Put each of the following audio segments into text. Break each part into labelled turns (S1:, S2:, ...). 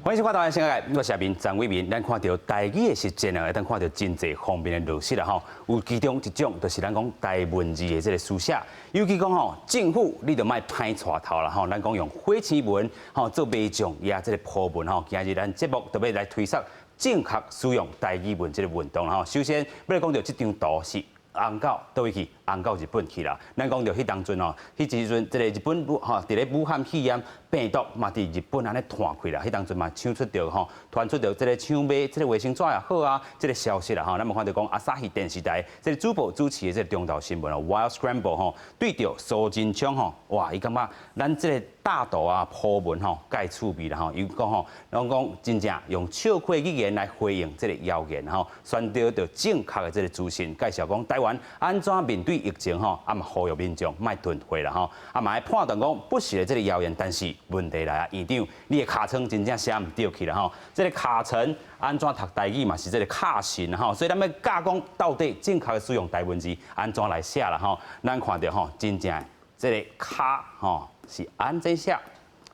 S1: 歡迎收看《台灣新世界》，我是阿明張偉民。咱看著台語的實踐啊，會當看著真濟方面的落實啦吼。有其中一種就是咱講台文字的這个書寫，尤其講吼，政府你著莫歹帶頭啦吼。咱講用火星文吼做媒眾也這个鋪文吼。今日咱節目特別來推捒正確使用台語文這个運動吼。首先欲來講著這張圖是紅到佗位去？紅到日本去啦。咱講著彼當陣吼，彼時陣這个日本吼，佇咧武漢肺炎病毒嘛，佇日本按呢傳開啦。彼當陣嘛，搶出著吼，傳出著這个搶買這个衛生紙也好啊，這个消息啦吼。咱嘛看著講阿薩希電視台這个主播主持的這个中晝新聞哦，Wild Scramble 吼，對著蘇貞昌吼，哇，伊感覺咱這个大圖啊鋪文吼，蓋趣味啦吼，伊講吼，攏講真正用笑詼語言來回應這个謠言吼，宣導著正確的這个資訊，介紹講台灣按怎面對疫情吼，啊嘛呼籲民眾莫囤貨啦吼，啊嘛愛判斷講不實的這个謠言，但是問題來啊，院長，你的尻川真正寫毋對去啦吼，這个尻川按怎讀台語嘛是這个卡神吼，所以咱欲教講到底正確的使用台文字按怎來寫啦吼，咱看著吼，真正這个跤吼是按怎寫，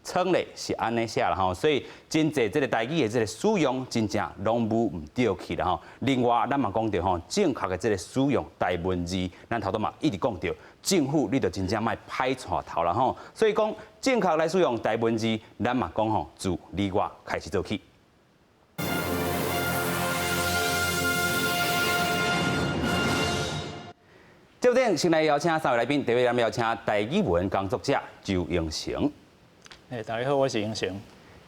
S1: 川咧是按呢寫啦吼，所以真濟這个台語的這个使用真正攏無毋對去啦吼。另外，咱嘛講著吼，正確的這个使用台文字，咱頭拄嘛一直講著，政府你著真正莫歹帶頭啦吼。所以講正確來使用台文字，咱嘛講吼，自你我開始做起。這陣先來邀請三位來賓，第一位咱邀請台語文工作者周英成。
S2: 欸，大家好，我是英成。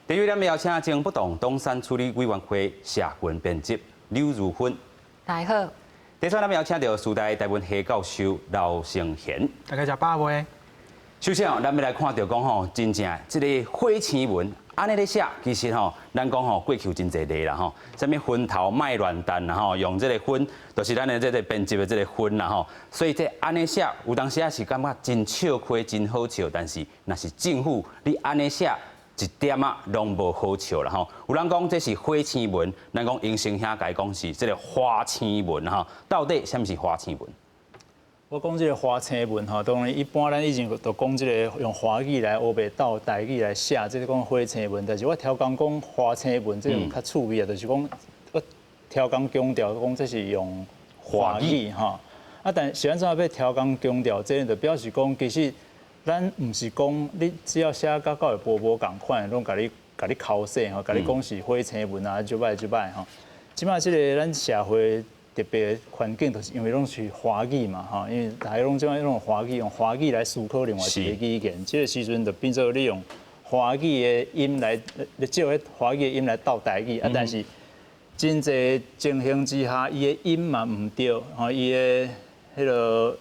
S1: 第二位咱邀請前不動東山處理委員會社群編輯柳如芬。
S3: 大家好。
S1: 第三，咱邀請著師大台文系教授劉成賢。
S4: 大家食飽未？
S1: 首先哦，咱欲來看著講吼，真正這个火星文按呢咧寫，其實吼，咱講吼過去有真濟例啦吼，啥物昏頭莫亂彈啦吼，用這个昏，就是咱的這个編輯的這个昏啦吼，所以這按呢寫，有當時仔是感覺真笑詼，真好笑，但是若是政府你按呢寫，一點仔攏無好笑啦吼。有人講這是火星文，咱講英成兄共講是這个花星文吼，到底啥物是花星文？
S2: 我講這个花星文吼，當然一般咱以前就講這个用華語來烏白鬥台語來寫，這个講火星文。但是我刁工講花星文，這个較趣味啊，就是講我刁工強調講這是用華語吼。啊，但是按怎欲刁工強調，這個就表示講，其實咱毋是講你只要寫甲教育部無仝款，攏共你共你剾洗吼，共你講是火星文啊，就䆀就䆀吼。這擺這个咱社會特別環境，就是因為攏是華語嘛，吼，因為大家攏這擺用華語，用華語來思考另外一个語言，這个時陣就變做你用華語的音來，你借彼華語的音來鬥台語，啊，但是真濟情形之下，伊的音嘛毋對，吼，伊的彼个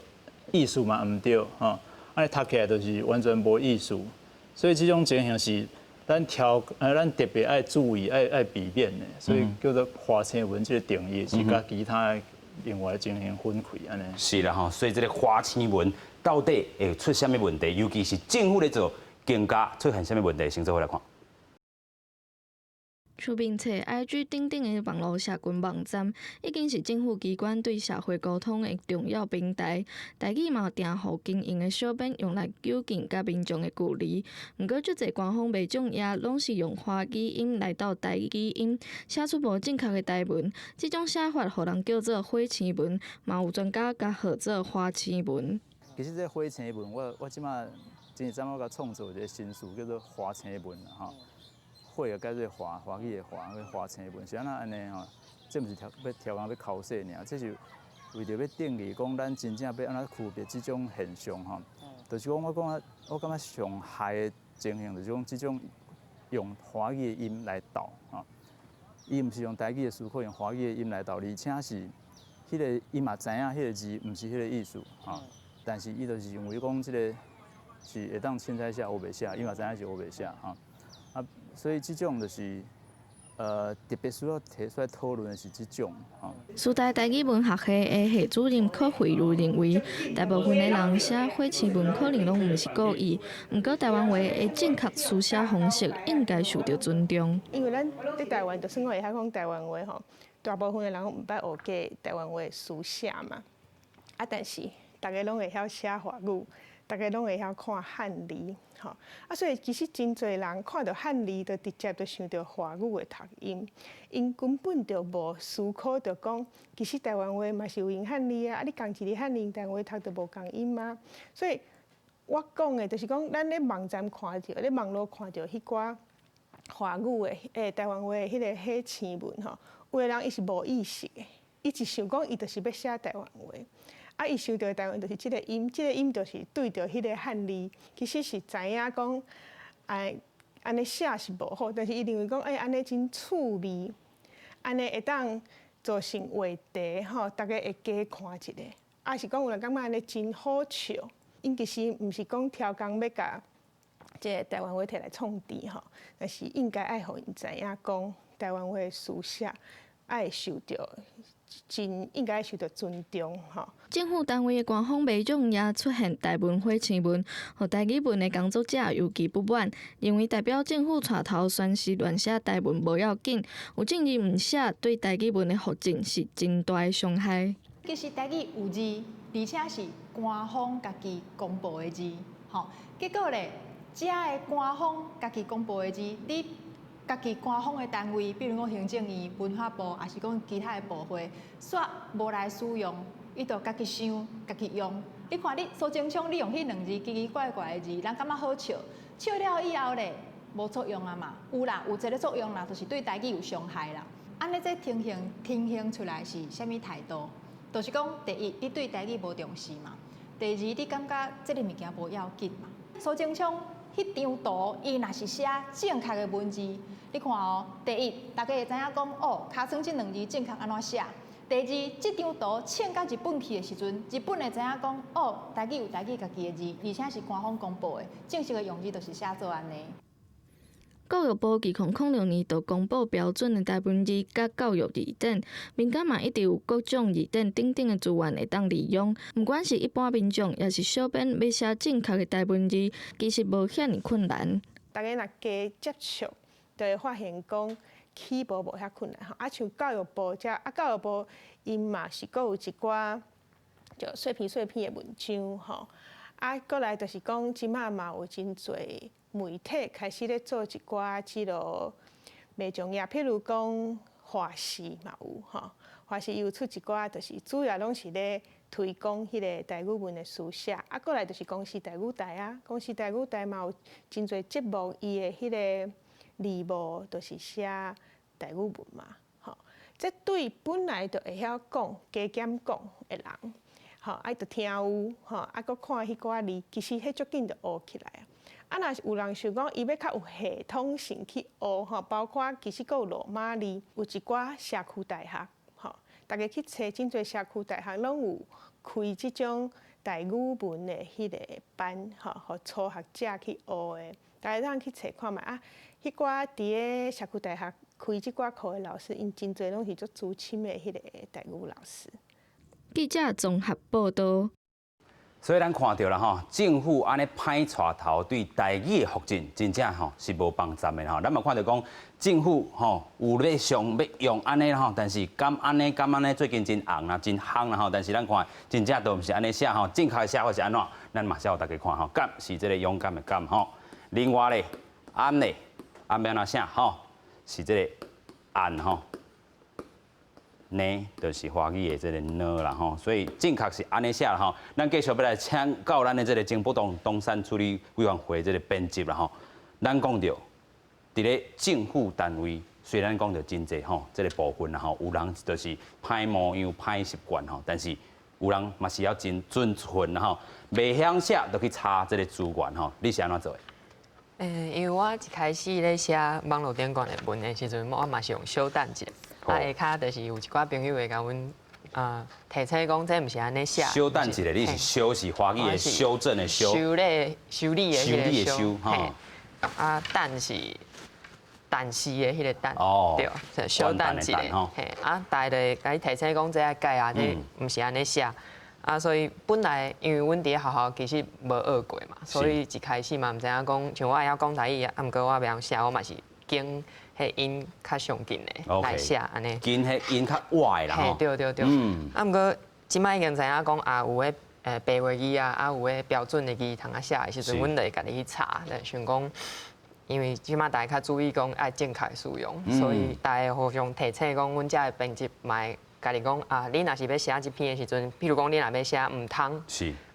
S2: 意思嘛毋對，吼，按呢讀起來就是完全無意思，所以這種情形是咱挑，咱特別愛注意、愛避免的，所以叫做花星文這个定義是佮其他另外情形分開按呢。
S1: 是啦吼，所以這个花星文到底會出啥物問題？尤其是政府咧做，更加出現啥物問題？先做伙來看。
S5: 像面冊、IG 等等的網路社群網站，已經是政府機關對社會溝通的重要平台。台語嘛，定予經營的小編用來糾近佮民眾的距離。毋過，足濟官方媒眾也攏是用華語音來鬥台語音，寫出無正確的台文。這種寫法，予人叫做火星文，嘛有專家共號做花星文。
S2: 其實這火星文，我這擺前一陣我共創造一个新詞，叫做華星文吼。火啊，改做華，華語的華，叫華星文是按怎按呢吼？這毋是刁欲刁工欲剾洗爾，這是為著欲定義講，咱真正欲按怎區別這種現象吼。就是講，我感覺我感覺上害的情形，就是講這種用華語的音來鬥吼，伊毋是用台語的思考，用華語的音來鬥，而且是彼个伊嘛知影彼个字毋是彼个意思吼，但是伊就是認為講這个是會當凊彩寫烏白寫，伊嘛知影是烏白寫吼。啊，所以這種就是，特別需要提出來討論的是這種吼。
S5: 師大台語文學系的系主任柯慧如認為，大部分的人寫火星文可能攏毋是故意，毋過台灣話的正確書寫方式應該受著尊重。
S6: 因為咱佇台灣，就算我會曉講台灣話吼，大部分的人攏毋捌學過台灣話書寫嘛。啊，但是逐家攏會曉寫華語，逐家攏會曉看漢字，吼啊，所以其實真濟人看著漢字，就直接就想著華語的讀音，𪜶根本就無思考著講，其實台灣話嘛是有用漢字啊，啊你仝一个漢字，台灣話讀著無仝音啊，所以我講的就是講，咱咧網站看著，咧網路看著彼寡華語的、台灣話的彼个火星文吼，有的人伊是無意識的，伊一想講伊就是欲寫台灣話。啊！伊想著台灣就是這个音，這个音就是對著彼個漢字，其實是知影講，哎，按呢寫是無好，但是伊認為講，欸，按呢真趣味，按呢會當造成話題吼，逐家會加看一下，啊是講有人感覺按呢真好笑，𪜶其實毋是講刁工欲共這个台灣話提來創治吼，但是應該愛予𪜶知影講台灣話的書寫愛受著。真應該受著尊重吼。
S5: 政府單位的官方媒體也出現台文火星文，予台語文的工作者尤其不滿，認為代表政府帶頭宣示亂寫台文無要緊，有政治毋寫對台語文的復振是真大的傷害。
S3: 其實台語有字，而且是官方家己公布的字，吼。結果咧，遮的官方家己公布的字，你家己官方的單位，比如講行政院、文化部，抑是講其他的部會，煞無來使用，伊就家己想、家己用。你看你蘇貞昌，你用彼兩字奇奇怪怪的字，人感覺好笑，笑了以後咧，無作用啊嘛。有啦，有一个作用啦，就是對台語有傷害啦。按呢這呈現呈現出來是啥物態度？就是講，第一，你對台語無重視嘛；第二，你感覺這个物件無要緊嘛。蘇貞昌彼張圖，伊若是寫正確的文字，你看哦，第一，大家會知影講哦，尻川這兩字正確按怎寫？第二，這張圖穿到日本去的時陣，日本會知影講哦，台語有台語家己的字，而且是官方公布的，正式的用字就是寫做按呢。
S5: 教育部2006年就公布標準的台文字佮教育字典，民間嘛一直有各種字典等等的資源會當利用。毋管是一般民眾，抑是小編欲寫正確的台文字，其實無遐爾困難。
S6: 逐家若加接觸，就會發現講起步無遐困難吼。啊，像教育部遮，啊教育部𪜶嘛是閣有一寡就細篇細篇的文章吼。啊，閣來就是講，這馬嘛有真濟媒體開始咧做一寡這囉袂重要，譬如講華視嘛有吼，華視有出一寡，就是主要攏是咧推廣彼个台語文的書寫。啊，閣來就是公視台語台啊，公視台語台嘛有真濟節目，伊的彼个字幕都是寫台語文嘛，吼。這對本來就會曉講加減講的人，吼，啊就聽有，吼，啊閣看彼寡字，其實彼足緊就學起來啊。啊，若是有人想講伊欲較有系統性去學吼，包括其實閣有羅馬字，有一寡社區大學，吼，逐家去揣真濟社區大學攏有開這種台語文的彼个班，吼，予初學者去學的，逐家通去揣看覓啊。彼寡佇咧社區大學開這寡課的老師，𪜶真濟攏是足資深的彼个台語老師。
S5: 記者綜合報導。
S1: 所以咱看著啦吼，政府按呢歹帶頭對台語的復振，真正吼是無幫助的吼。咱嘛看著講政府吼有咧想欲用按呢吼，但是敢按呢敢按呢最近真紅啦，真夯啦吼。但是咱看真正都毋是按呢寫吼，正確的寫法是按怎？咱嘛寫予大家看吼，敢是這个勇敢的敢吼。另外咧，按咧按欲按怎寫吼？是這个按吼。呢，就是華語的這个呢啦吼，所以正確是按呢寫啦吼。咱繼續欲來請教咱的這个菁埔洞東山處理委員會這个編輯啦吼。咱講著，佇咧政府單位，雖然講著真濟吼，這个部分啦吼，有人就是歹模樣、歹習慣吼，但是有人嘛是要真準存吼，袂曉寫就去查這个資源吼。你是按怎做的？
S4: 因為我一開始咧寫網路頂懸的文的時陣，我嘛是用小等一下。啊，下跤就是有一寡朋友會共阮啊提醒講，這毋是按呢寫。
S1: 小等一下，你是修是華語的修正的修。
S4: 修理修理的
S1: 修理的修，吼。
S4: 啊，但是但是的彼个但。對，小等一下。嘿，啊，大家就會共你提醒講，這愛改啊，這毋是按呢寫。啊，所以本來因為阮佇咧學校其實無學過嘛，所以一開始嘛毋知影講，像我會曉講台語啊，毋過我袂曉寫，我嘛是揀彼音較上近的來寫按呢。
S1: 揀彼音較倚的啦。
S4: 嘿，對對對。啊，毋過這擺已經知影講啊，有彼白話字啊，啊有彼標準的字通啊寫的時陣，阮就會家己去查，就想講，因為這馬大家較注意講愛正確使用，所以大家互相提醒講，阮遮的編輯嘛會家己講啊，你若是欲寫這篇的時陣，譬如講你若欲寫毋通，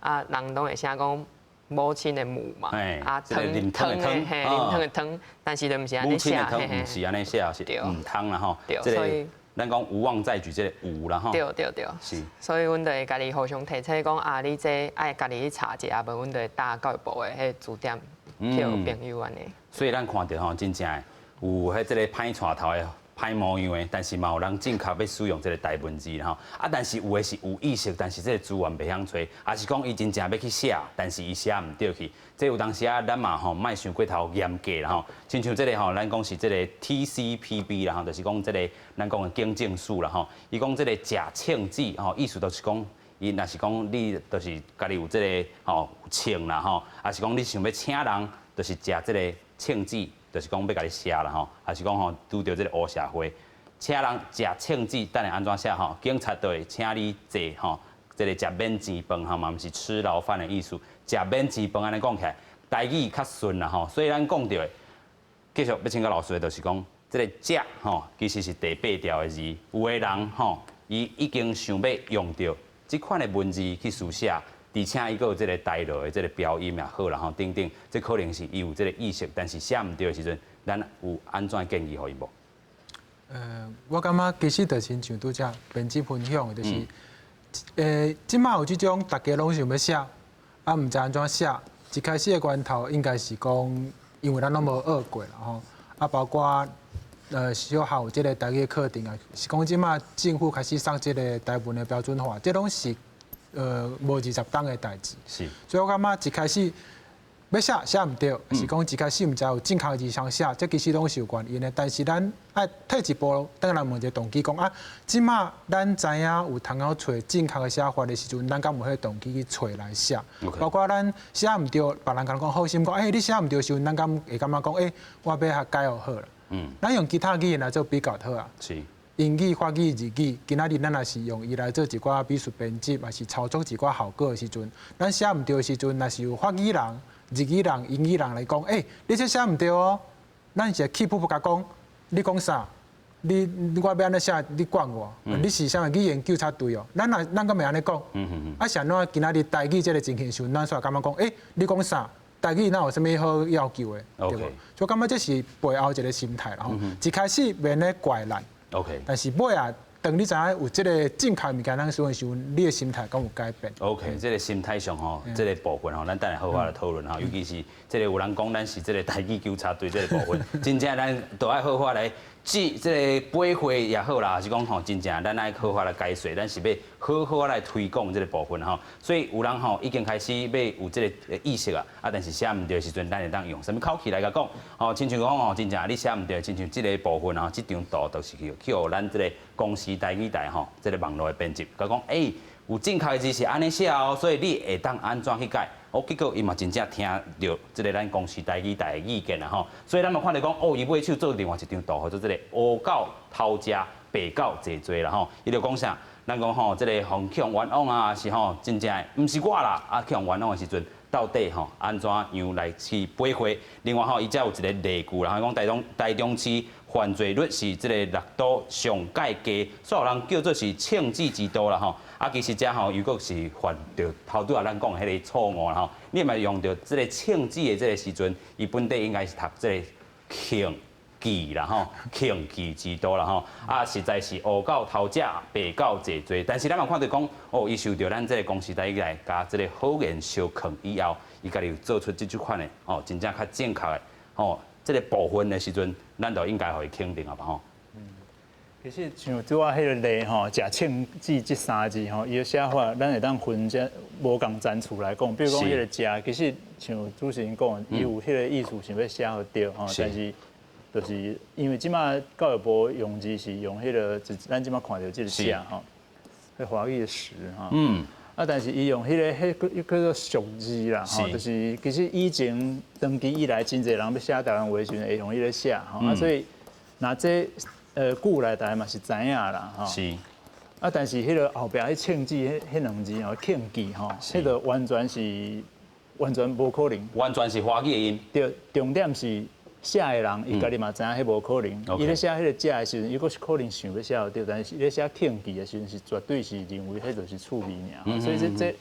S4: 啊，人攏會寫講母親的母嘛，啊，湯湯的嘿，啉湯的湯，但是就毋是按呢寫，
S1: 母親的湯毋是按呢寫，是毋通啦吼，
S4: 對，所以。
S1: 咱講無妄再舉這个無啦吼，
S4: 對對對，
S1: 是，
S4: 所以阮就會家己互相提醒講啊，你這愛家己去查一下，無阮就會搭教育部的彼个字典去予朋友按呢。
S1: 所以咱看著吼，真正的有彼這个歹帶頭的。歹模樣的，但是嘛有人正確欲使用這个台文字吼。啊，但是有的是有意識，但是這个資源袂曉揣，抑是講伊真正欲去寫，但是伊寫毋著去。這有當時啊，咱嘛吼莫傷過頭嚴格啦吼。親像這个吼，咱講是這个 TCPB 啦吼，就是講這个咱講的警政署啦吼。伊講這个食銃子吼，意思就是講，伊若是講你就是家己有這个吼銃啦吼，抑是講你想欲請人，就是食這个銃子。就是講欲共你寫啦吼，抑是講吼拄著這个烏社會，請人食銃子，等下按怎寫吼？警察就會請你坐吼，這个食免錢飯吼嘛，毋是吃牢飯的意思。食免錢飯按呢講起來，台語較順啦吼。所以咱講著的，繼續欲請教老師的，就是講這个食吼，其實是第八調的字。有的人吼，伊已經想欲用著這款的文字去書寫。而且伊閣有這个台羅的這个標音也好啦吼，等等，這可能是伊有這个意識，但是寫毋著的時陣，咱有按怎建議予伊無？
S7: 我感覺其實就親像拄才編輯分享的，就是，這馬有這種大家攏想欲寫，啊，毋知按怎寫。一開始的源頭應該是講，因為咱攏無學過啦吼，啊，包括小學有這个台語課程啊，是講這馬政府開始送這个台文的標準化，這攏是。無20冬的代誌，所以我感覺一開始欲寫寫毋著，是講一開始毋知有正確字通寫，這其實攏是有原因的。但是咱愛退一步，轉來問一个動機，講啊，這馬咱知影有通好揣正確的寫法的時陣，咱敢有彼个動機去揣來寫？包括咱寫毋著，別人共咱講好心講，欸，你寫毋著的時陣，咱敢會感覺講，欸，我欲予改予好啦。咱用其他語言來做比較好啊。英語、法語、日語，今仔日咱若是用伊來做一寡美術編輯，抑是操作一寡效果的時陣，咱寫毋著的時陣，若是有法語人、日語人、英語人來講，欸，你這寫毋著哦，咱是會氣噗噗共講，你講啥？你我欲按呢寫，你管我？你是啥物語言糾察隊哦？咱若咱敢會按呢講？啊是按怎今仔日台語這个情形時陣，咱煞感覺講，欸，你講啥？台語哪有啥物好要求的？對無？所以我感覺這是背後一个心態啦吼。一開始免咧怪咱。 但是尾啊，當你知影有這个正確物件通使用的時陣，你的心態敢有改變
S1: ？OK，這个心態上吼，這个部分吼，咱等下好好來討論吼。尤其是這个有人講咱是這个台語糾察隊這个部分，真正咱都愛好好來記這个背會也好啦，還是講吼，真正咱愛好好來解說，咱是欲好好來推廣這个部分吼。所以有人吼已經開始欲有這个意識啊，啊，但是寫毋著的時陣，咱會當用啥物口氣來共講？吼，親像講吼，真正你寫毋著，親像這个部分吼，這張圖就是去予咱這个公視台語台吼，這个網路的編輯，共講，欸，有正確的字是按呢寫哦，所以你會當按怎去改？哦，結果伊嘛真正聽著這个咱公視台語台的意見啦吼，所以咱嘛看著講，哦，伊尾手做另外一張圖，叫做這个烏狗偷食，白狗坐罪啦吼。伊就講啥？咱講吼，這个予去予冤枉啊，是吼，真正的毋是我啦，啊，去予冤枉的時陣，到底吼按怎樣來去駁回？另外吼，伊遮有一个例句啦，講台中台中市犯罪率是這个六都上蓋低，所以有人叫做是銃子之都啦吼。啊，其實遮吼又閣是犯著頭拄仔咱講的彼个錯誤啦吼。你若用著這个銃子的這个時陣，伊本底應該是讀這个銃器啦吼，銃器之都啦吼。啊，實在是烏狗偷食，白狗坐罪。但是咱嘛看著講，哦，伊受著咱這个公視台來共這个好言相勸以後，伊家己有做出這種款的哦，真正較正確的吼，這个部分的時陣，咱就應該予伊肯定啊吧吼。
S2: 其實像拄仔彼个例吼，食銃子這三字吼，伊的寫法，咱會當分這無仝層次來講。比如講彼个食，其實像主持人講，伊有彼个意思想欲寫予著吼，但是就是因為這馬教育部用字是用彼个，就咱這馬看著這个食吼，彼華語的食吼。啊，但是伊用彼个彼个叫做俗字啦，吼，就是其實以前長期以來，真濟人欲寫台灣話時陣會用彼个寫吼，啊，所以若這。久來大家嘛是知影啦，吼。啊，但是彼个後壁彼銃字，彼兩字吼，慶記吼，彼個完全是完全無可能，
S1: 完全是華語的音。
S2: 對，重點是寫的人，伊家己嘛知影彼無可能。伊咧寫彼個食的時陣，伊閣是可能想欲寫著，但是伊咧寫慶記的時陣，是絕對是認為彼就是趣味爾。所以這這，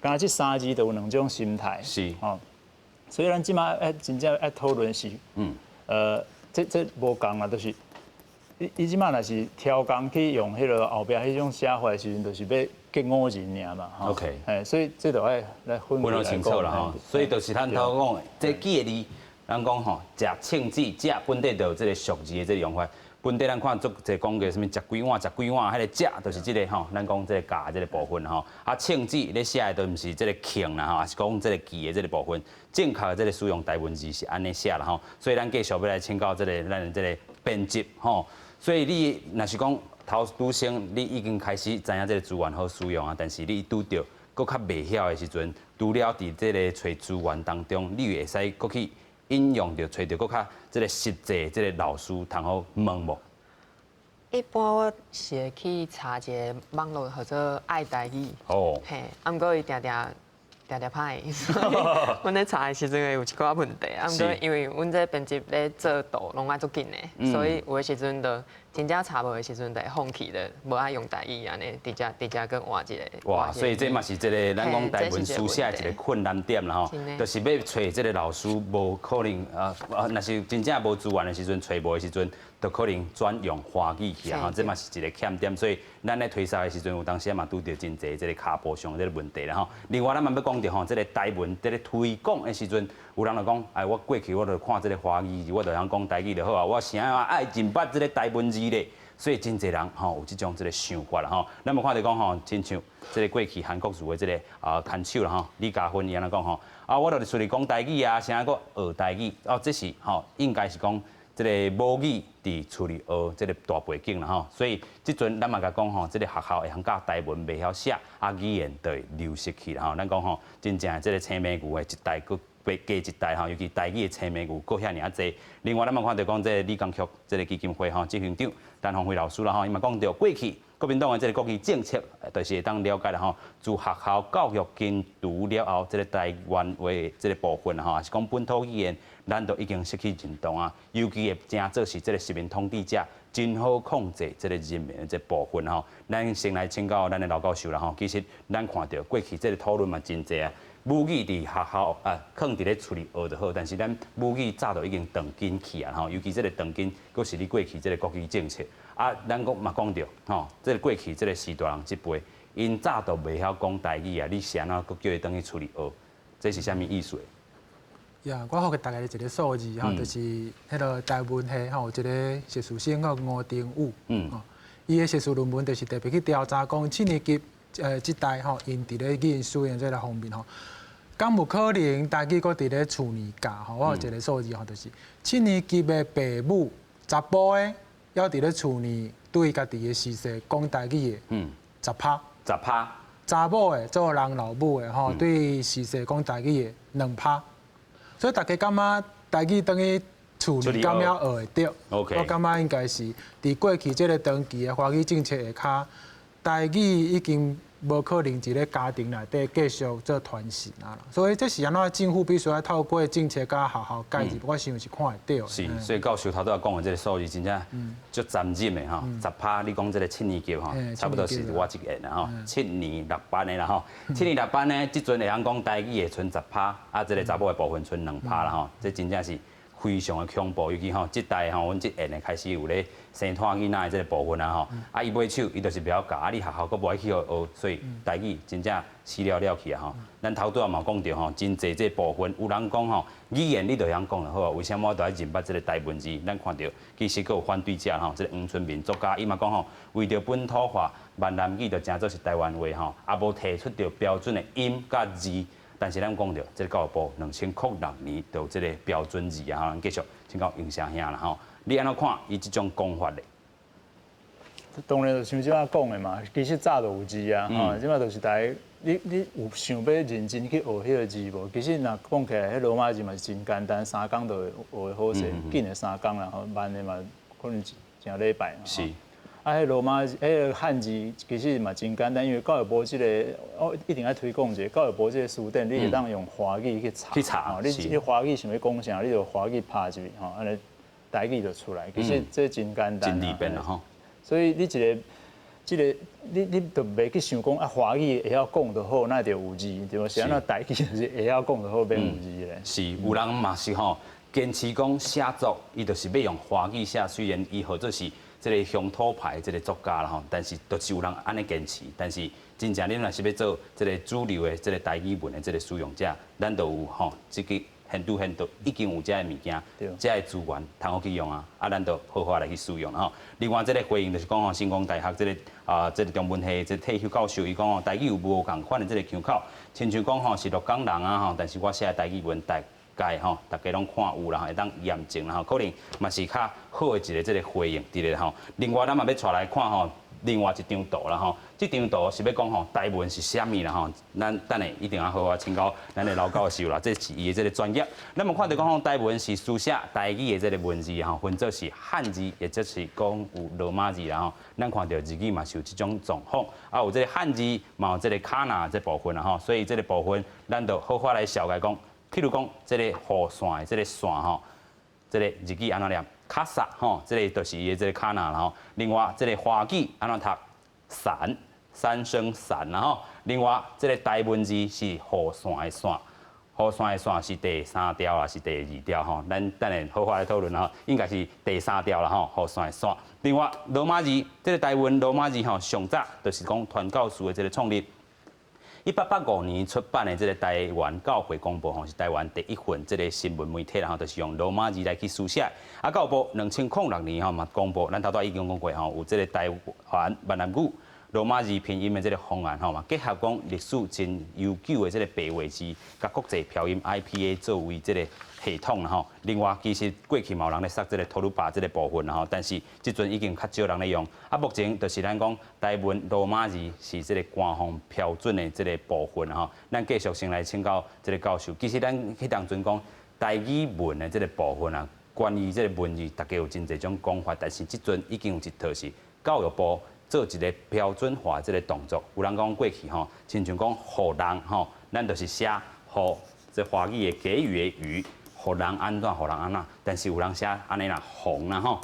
S2: 敢若這三字就有兩種心態。吼，所以咱這馬愛真正愛討論是，這這無仝啊，就是伊伊這馬若是刁工去用彼个後壁彼種寫法的時陣，就是欲激五人爾嘛。 哎，所以這就愛來分
S1: 分清楚啦吼。所以就是咱頭講的這幾個字，咱講吼，食銃子，食本底就有這个俗字的這个用法。本底咱看足濟講過啥物食幾碗食幾碗，彼个食就是這个吼，咱講這个咬這个部分吼。啊，銃子咧寫的都毋是這个慶啦吼，抑是講這个記的這个部分。正確的這个使用台文字是按呢寫啦吼。所以咱繼續欲來請教這个咱的這个編輯吼。所以你若是講頭拄先，你已經開始知影這个資源好使用啊，但是你拄著閣較袂曉的時陣，除了佇這个揣資源當中，你會使閣去引用著揣著閣較這个實際這个老師通好問無？
S4: 一般我是會去查一个網路號做愛台語，嘿，啊，毋過伊定定定定歹，所以阮咧查的時陣會有一寡問題。啊，毋過因為阮這編輯咧做圖攏愛足緊的，所以有的時陣就真正查無的時陣就會放棄了，無愛用台語按呢，直接直接閣換一个。
S1: 哇，所以這嘛是這个咱講台文書寫的一个困難點啦吼，就是欲揣這个老師無可能啊啊，若是真正無資源的時陣，揣無的時陣，就可能轉用華語去啊，吼，這嘛是一个欠點。所以咱咧推銷的時陣，有當時嘛拄著真濟這个跤步上這个問題啦吼。另外，咱嘛欲講著吼，這个台文佇咧推廣的時陣，有人就講，哎，我過去我就看這个華語字，我就曉講台語就好啊，我啥啊愛認捌這个台文字咧。所以真濟人吼有這種這个想法啦吼。咱嘛看著講吼，親像這个過去韓國瑜的這个啊牽手啦吼，李佳芬伊按呢講吼，啊，我就是厝裡講台語啊，啥閣學台語，哦，這是吼應該是講這个母語佇厝裡學這个大背景啦吼。所以這陣咱嘛共講吼，這个學校會曉教台文袂曉寫，啊語言就會流失去啦吼。咱講吼，真正這个青梅牛的一代閣加一代吼，尤其台語的青梅牛閣遐爾仔濟。另外，咱嘛看著講這个李江旭這个基金會吼執行長陳鴻輝老師啦吼，伊嘛講著過去國民黨的這个國語政策，就是會當了解啦吼。自學校教育根除了後，這个台灣話這个部分吼，抑是講本土語言，咱都已經失去認同啊。尤其會成做是這个殖民統治者真好控制這个人民的這部分吼。咱先來請教咱的劉教授啦吼。其實咱看著過去這个討論嘛真濟啊。母語佇學校啊，囥佇咧厝裡學就好，但是咱母語早就已經斷根去啊吼。尤其這个斷根，閣是你過去這个國語政策啊，咱閣嘛講著吼，這个過去這个時大人這輩，𪜶早就袂曉講台語啊，你是按怎閣叫伊轉去厝裡學？這是啥物意思？
S7: 呀，我予予大家一个數字吼，就是彼个台文系吼，有一个碩士生叫吳定宇，伊的碩士論文就是特別去調查講七年級這代吼，𪜶佇咧語言使用這个方面吼，敢有可能台語閣佇咧厝裡教吼？我有一个數字吼，就是七年級的爸母查埔的，猶佇咧厝裡對家己的序細講台語的，10%，
S1: 10%，
S7: 查某的做人老母的吼，對序細講台語的2%，所以大家感覺台語轉去厝裡敢猶學會著？我感覺應該是佇過去這个長期的華語政策下跤，台語已經無可能佇咧家庭內底繼續做傳承啊，所以這是按怎政府必須愛透過政策佮學校介入，我想是看會著。
S1: 是，所以教授頭拄仔講的這个數字真正足殘忍的吼，十趴你講這个七年級吼，差不多是我這個啦吼，七年六班的啦吼，七年六班呢，這陣會曉講台語的賰10%，啊，這个查某的部分賰2%啦吼，這真正是非常的恐怖，尤其吼，這代吼，阮這下的開始有咧生湠囡仔的這个部分啊吼，啊伊尾手伊就是袂曉教，啊你學校閣無愛去予學，所以台語真正死了了去啊吼。咱頭拄仔嘛講著吼，真濟這部分有人講吼，語言你就會曉講就好啊，為啥物我都愛認捌這个台文字？咱看著其實閣有反對者吼，這个黃春明作家伊嘛講吼，為著本土化，閩南語就成做是台灣話吼，也無提出著標準的音佮字。但是咱講著，這个教育部2006年就有這个標準字啊，咱繼續請教英成兄啦吼，你按怎看伊這種講法咧？
S2: 當然就像這馬講的嘛，其實早就有字啊，吼，這馬就是大家你你有想欲認真去學彼个字無？其實若講起來，彼羅馬字嘛是真簡單，三工就會學會好勢，緊的三工啦，吼，慢的嘛可能一成禮拜。啊，彼羅馬彼个漢字其實嘛真簡單，因為教育部這个我一定愛推廣一下，教育部這个辭典，你會當用華語去查。
S1: 去查。
S2: 你華語想欲講啥，你就華語拍入去吼，按呢台語就出來。其實這真簡單。
S1: 真利便啦吼。
S2: 所以你一个，這个你就袂去想講啊，華語會曉講就好，那就有字對無？是按怎台語就是會曉講就好，免有字咧。
S1: 是，有人嘛是吼，堅持講寫作，伊就是欲用華語寫，雖然伊號做是這个鄉土派這个作家啦吼，但是就是有人按呢堅持。但是真正恁若是欲做這个主流的這个台語文的這个使用者，咱就有吼，這个現拄現都已經有這个物件，這个資源通好去用啊，啊，咱就好好來去使用吼。另外，這个回應就是講吼，成功大學這个啊，這个中文系這个退休教授，伊講吼，台語有無仝款的這个腔口，親像講吼是鹿港人啊吼，但是我寫的台語文大概吼，大家攏看有啦，會當驗證啦吼，可能嘛是較好的一个這个回應佇咧吼。另外，咱嘛欲帶來看吼，另外一張圖啦吼，這張圖是欲講吼台文是啥物啦吼。咱等下一定要好好請教咱的老教授啦，這是伊的這个專業。咱嘛看著講吼，台文是書寫台語的這个文字吼，分做是漢字，或者是講有羅馬字啦吼。咱看著日語嘛是有這種狀況，啊有這个漢字，嘛有這个卡納這部分啦吼。所以這个部分，咱就好好來紹介講。譬如講，這个雨傘的這个傘吼，這个日語按怎念？卡薩吼，這个就是伊的這个卡納啦吼。另外，這个華語按怎讀？傘，三聲傘啦吼。另外，這个台文字是雨傘的傘，雨傘的傘是第三調還是第二調吼？咱等下好好來討論吼，應該是第三調啦吼，雨傘的傘。另外，羅馬字，這个台文羅馬字吼，上早就是講傳教士的這个創立。1885年出版的這个台灣教會公報吼，是台灣第一份這个新聞媒體，然後就是用羅馬字來去書寫。啊，教育部2006年吼嘛公布，咱頭拄已經講過吼，有這个台灣閩南語羅馬字拼音的這个方案吼嘛，結合講歷史真悠久的這个白話字，佮國際標音 IPA 作為這个系統啦吼。另外，其實過去嘛有人咧說這个托魯巴這个部分啦吼，但是這陣已經較少人咧用。啊，目前就是咱講台文羅馬字是這个官方標準的這个部分吼。咱繼續先來請教這个教授，其實咱彼當陣講台語文的這个部分啊，關於這个文字，大家有真濟種講法，但是這陣已經有一套是教育部做一个標準化這个動作。有人講過去吼，親像講予人吼，咱就是寫予這華語的給予的予。予人按怎，予人按怎，但是有人寫按呢啦，予啦吼，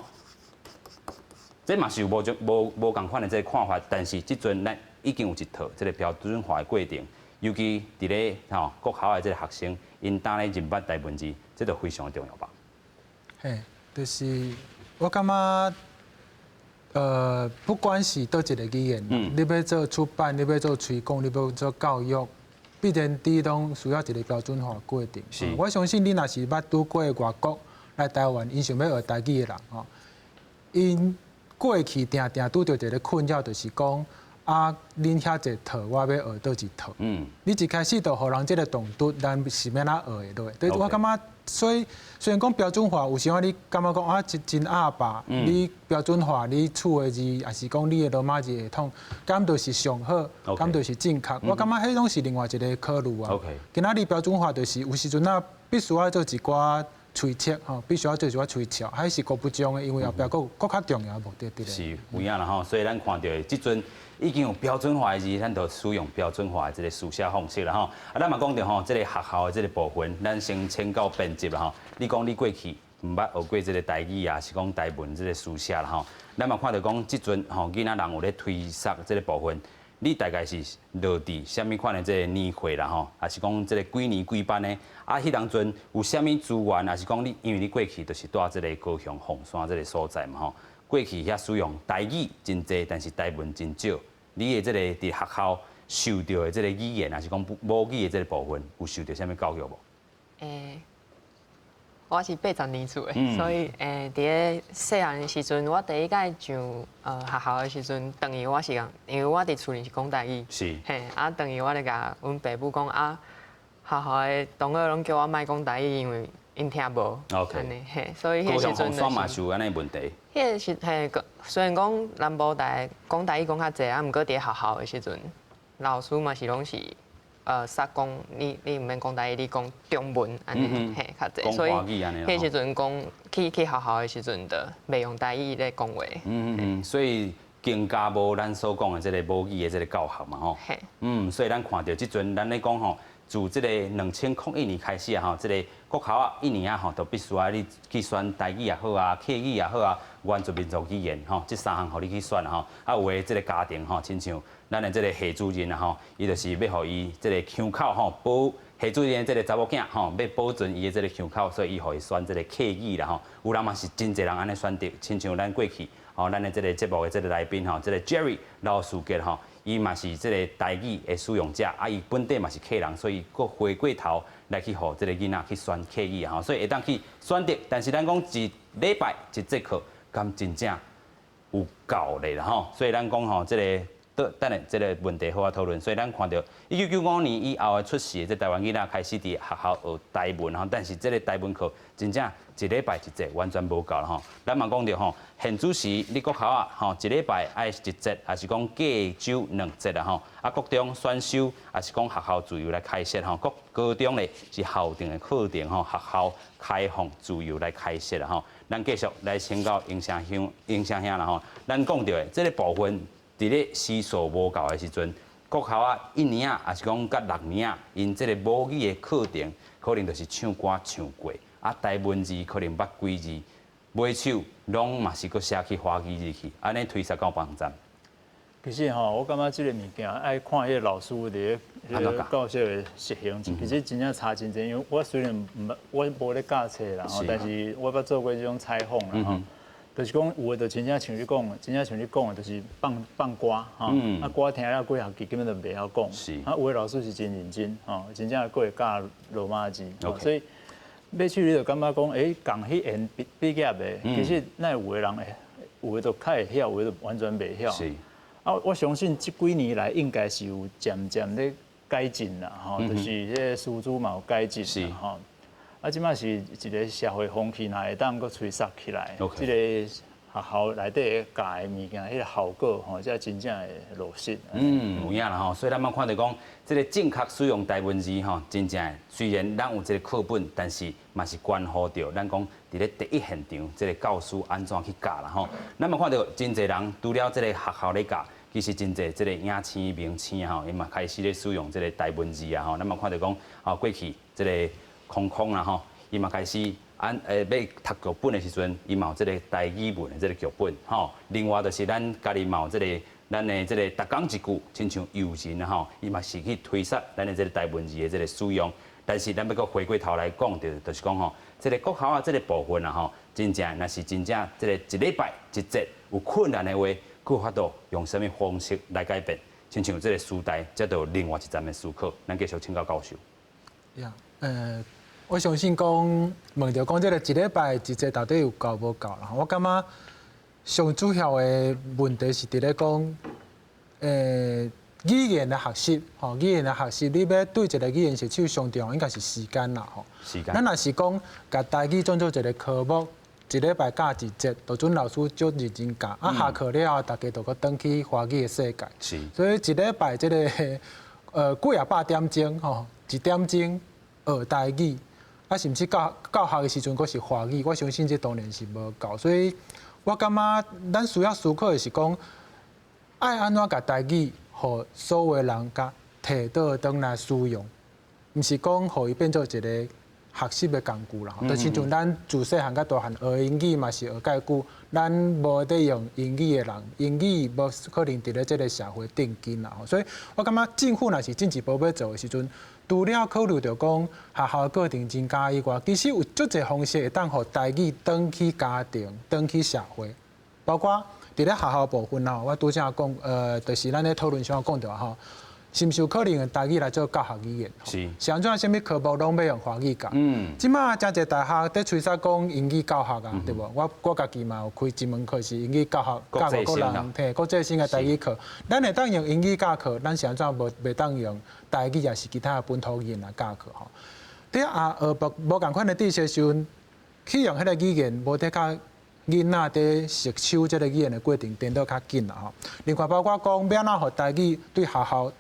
S1: 這嘛是有無無無仝款的這个看法，但是這陣咱已經有一套這个標準化的過程，尤其佇咧吼國校的這个學生，𪜶當咧認捌台文字，這就非常的重要吧？
S7: 嘿，就是我感覺，不管是佗一个語言，你欲做出版，你欲做推廣，你欲做教育。必然佇攏需要一个標準化過程。我相信你若是捌拄過外國來台灣，𪜶想欲學台語的人吼，𪜶過去定定拄著一个困擾，就是講啊，恁遐濟套，我欲學佗一套。你一開始就予人這个動作，咱是欲按怎學會落？對，我感覺，所以雖然講標準化，有時候你感覺講啊，真真鴨霸，你標準化，你厝的字，抑是講你的羅馬字系統，敢就是上好，敢就是正確？我感覺彼攏是另外一个考慮啊。今仔日標準化就是有時陣啊，必須愛做一寡揣測吼，必須愛做一寡推敲，彼是閣不同的，因為後壁閣閣較重要的目的佇咧。
S1: 是有影啦吼，所以咱看著這陣已經有標準化的字，咱就使用標準化的這个書寫方式啦吼。啊，咱嘛講著吼，這个學校的這个部分，咱先請教編輯啦吼。你講你過去毋捌學過這个台語啊，是講台文這个書寫啦吼。咱嘛看著講，這陣吼囡仔人有咧推捒這个部分，你大概是落佇啥物款的這个年歲啦吼，抑是講這个幾年幾班的？啊，彼當陣有啥物資源，抑是講你因為你過去就是蹛這个高雄鳳山這个所在嘛吼。過去遐使用台語真濟，但是台文真少。你的這个佇學校受著的這个語言，抑是講母語的這个部分，有受著啥物教育無？
S4: 我是80年出的，所以佇咧細漢的時陣，我第一擺上學校的時陣，轉去我是講，因為我佇厝裡是講台語，嘿，啊轉去我就共阮爸母講啊，學校的同學攏叫我莫講台語，因為𪜶聽無，按呢嘿，所以彼時陣
S1: 就是嘛是有按呢問題。
S4: 彼个時嘿，雖然講南部台講台語講較濟，啊，毋過佇咧學校的時陣，老師嘛是攏是。煞講你毋免講台語，你講中文按呢嘿較濟，所以彼時陣講去學校的時陣，就袂用台語咧講話。
S1: 嗯嗯嗯，所以更加無咱所講的這个母語的這个教學嘛吼。所以咱看著這陣咱咧講吼，自這个2001年開始啊吼，這个國校啊一年啊吼，就必須愛你去選台語也好啊，客語也好啊，原住民族語言吼，這三項予你去選吼。啊，有的這个家庭吼，親像咱的這个系主任啊吼，伊就是欲予伊這个腔口吼保系主任這个查某囝吼，欲保存伊的這个腔口，所以伊予伊選這个客語啦吼。有人嘛是真濟人按呢選擇，親像咱過去吼，咱的這个節目的這个來賓吼，這个 Jerry 老師傑吼，伊嘛是這个台語的使用者，啊，伊本底嘛是客人，所以閣回過頭來去予這个囡仔去選客語吼，所以會當去選擇。但是咱講一禮拜一節課，敢真正有夠咧啦吼？所以咱講吼，這个等下這个問題好好討論。所以咱看著1995年以後的出世的這台灣囡仔開始佇學校學台文吼，但是這个台文課真正一禮拜一節完全無夠啦吼。咱嘛講著吼，現此時你國校啊吼，一禮拜愛一節，抑是講隔週兩節啦吼。啊，國中選修，抑是講學校自由來開設吼。國高中咧是校定的課程吼，學校開放自由來開設啦吼。咱繼續來請教英聲兄、英聲兄啦吼。咱講著的這个部分，佇咧時數無夠的時陣，國校啊一年啊，抑是講佮六年啊，𪜶這个母語的課程可能就是唱歌唱過，啊台文字可能捌幾字，尾手攏嘛是閣寫去華語字去，按呢推捒敢有幫贊？
S2: 其實吼，我感覺這个物件愛看彼个老師佇咧彼个教學的實行，其實真正差真濟。因為我雖然毋捌，我無咧教冊啦，吼，但是我捌做過這種採訪啦，吼。就是講有的就真正像你講，真正像你講的，就是放放歌吼，啊歌聽了幾學期根本就袂曉講。啊有的老師是真認真，吼，真正閣會教羅馬字，所以尾手你就感覺講，欸，仝彼緣畢畢業的，其實哪會有的人會，有的就較會曉，有的就完全袂曉。啊，我相信這幾年來應該是有漸漸咧改進啦，吼，就是這个師資嘛有改進啦，吼。啊，這擺是一个社會風氣，若會當閣催殺起來，這个學校內底教的物件，彼个效果吼，才真正會落實。
S1: 嗯，有影啦吼，所以咱嘛看著講，這个正確使用台文字吼，真正雖然咱有這个課本，但是嘛是關乎著咱講佇咧第一現場，這个教師按怎去教啦吼。咱嘛看著真濟人除了這个學校咧教，其實真濟這个影星明星吼，𪜶嘛開始咧使用這个台文字啊吼。咱嘛看著講，吼過去這个空空啦吼，伊嘛開始按欲讀劇本的時陣，伊嘛有這个台語文的這个劇本吼。另外就是咱家己嘛有這个咱的這个逐工一句，親像友人吼，伊嘛是去推捒咱的這个台文字的這个使用。但是咱欲閣回過頭來講著，就是講吼，這个國校啊，這个部分啊吼，真正若是真正這个一禮拜一節有困難的話，閣有法度用啥物方式來改變？親像這个時代，這就另外一層的思考。咱繼續請教教授。
S7: 呀，我相信講問著講這个一禮拜一節到底有夠無夠啦？我感覺上主要的問題是佇咧講，語言的學習，吼，語言的學習，你欲對一个語言入手上重要應該是時間啦，吼。
S1: 時間。
S7: 咱若是講共台語當做一个科目，一禮拜教一節，就準老師足認真教，啊下課了後，大家就閣轉去華語的世界。所以一禮拜這个幾仔百點鐘，吼，一點鐘學台語。啊，甚至教教學的時陣，閣是華語，我相信這當然是無夠。所以我感覺咱需要思考的是講，愛按怎共台語，予所有人共提倒轉來使用，毋是講予伊變做一个學習的工具啦。就親像咱自細漢到大漢學英語嘛是學蓋久，咱無佇用英語的人，英語無可能佇咧這个社會定根啦。所以我感覺政府若是進一步欲做的時陣，除了考慮著講學校的課程增加以外，其實有足濟方式會當予台語轉去家庭、轉去社會，包括佇咧學校部分吼，我拄才講，就是咱咧討論上講著吼，是毋是有可能用台語來做教學語言？是按怎啥物科目攏欲用華語教？這馬誠濟大學佇催殺講英語教學啊，對無？我家己嘛有開一門課是英語教學，教外國人，嘿，國際性的台語課。咱會當用英語教課，咱是按怎無袂當用台語抑是其他的本土語言來教課吼？佇啊學無無仝款的知識時陣，去用彼个語言，無得較囡仔佇吸收這个語言的過程顛倒較緊啦吼。另外包括講欲按怎予台語對學校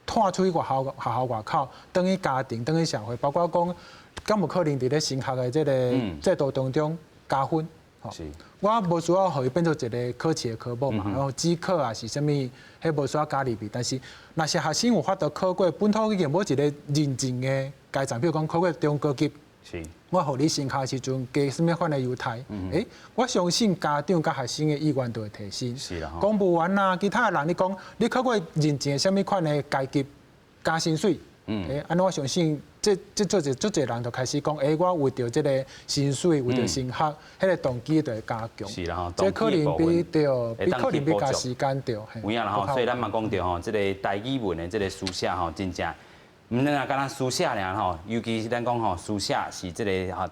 S7: 拖出去外校學校外口，轉去家庭，轉去社會，包括講，敢有可能佇咧升學的這个制度當中加分？我無需要予伊變做一个考試的科目嘛，然後指考啊是啥物，彼無需要加入去。但是，若是學生有法度考過本土語言某一个認證的階層，比如講考過中高級，我予你升學的時陣加啥物款的優待？我相信家長佮學生的意願就會提升。公務員啊，其他的人，你講你考過認證的啥物款的階級加薪水？按呢我相信，這足濟足濟人就開始講，我為著這个薪水，為著升學，彼个動機就會加強。
S1: 是啦吼，
S7: 這可能比對，比可能比較時間對。
S1: 有影啦吼，所以咱嘛講著吼，這个台語文的這个書寫吼，真正毋但若干焦書寫爾吼，尤其是咱講吼，書寫是這个吼。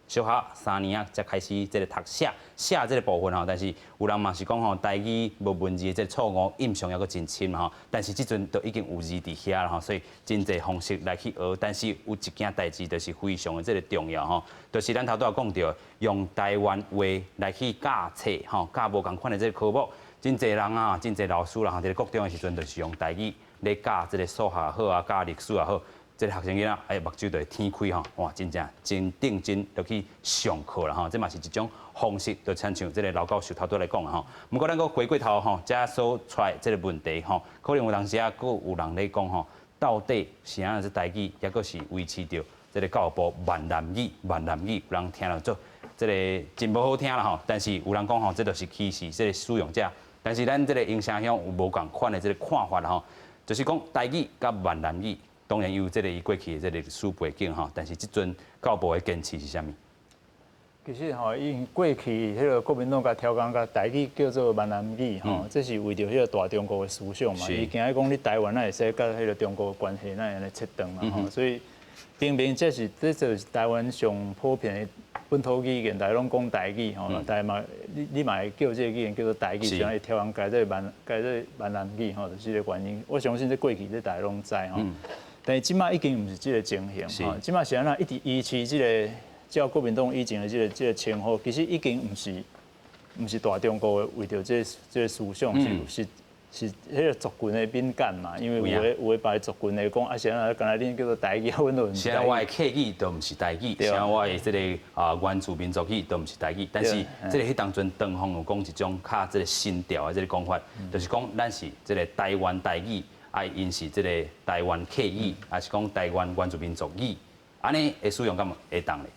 S1: 小學3年啊，才開始這个讀寫寫這个部分吼，但是有人嘛是講吼，台語無文字的這个錯誤印象猶閣真深吼，但是這陣都已經有字佇遐啦吼，所以真濟方式來去學，但是有一件代誌就是非常的這个重要吼，就是咱頭拄仔講著，用台灣話來去教冊吼，教無仝款的這个科目，真濟人啊，真濟老師啦吼，佇咧國中的時陣就是用台語咧教這个數學好啊，教歷史也好。這个學生囡仔，目睭就會天開吼，哇，真正真認真就去上課啦吼，這嘛是一種方式，就親像這个老教授頭拄來講吼。毋過咱閣回過頭吼，遮所出來這个問題吼，可能有當時啊，閣有人咧講吼，到底是按怎這台語，抑閣是維持著這个教育部閩南語，閩南語有人聽了做這个真無好聽啦吼。但是有人講吼，這就是歧視這个使用者。但是咱這个榮城鄉有無仝款的這个看法啦吼，就是講台語佮閩南語。當然有這个伊過去的這个歷史背景吼，但是這陣教育部的堅持是啥物？
S2: 其實吼，因過去彼个國民黨共刁工共台語叫做閩南語吼，這是為著彼个大中國的思想嘛。伊驚講你台灣哪會使佮彼个中國的關係哪會按呢切斷嘛吼，所以明明這是這就是台灣上普遍的本土語言，大家攏講台語吼，但嘛你嘛會叫這个語言叫做台語，所以刁工改做閩改做閩南語吼，就是這个原因。我相信這過去這大家攏知吼。但是這擺已經毋是這个情形吼，這擺是按怎一直維持這个照國民黨以前的這个稱呼，其實已經毋是大中國的為著這个思想是彼个族群的敏感嘛，因為有的別族群的講啊，是按怎敢若恁叫做台語，阮都毋是。
S1: 像我的客語都毋是台語，像我的這个啊原住民族語都毋是台語，但是這个彼當陣當方有講一種較這个新調的這个講法，就是講咱是這个台灣台語。啊，𪜶是這个台灣客語，抑是講台灣原住民族語，按呢會使用敢會當咧？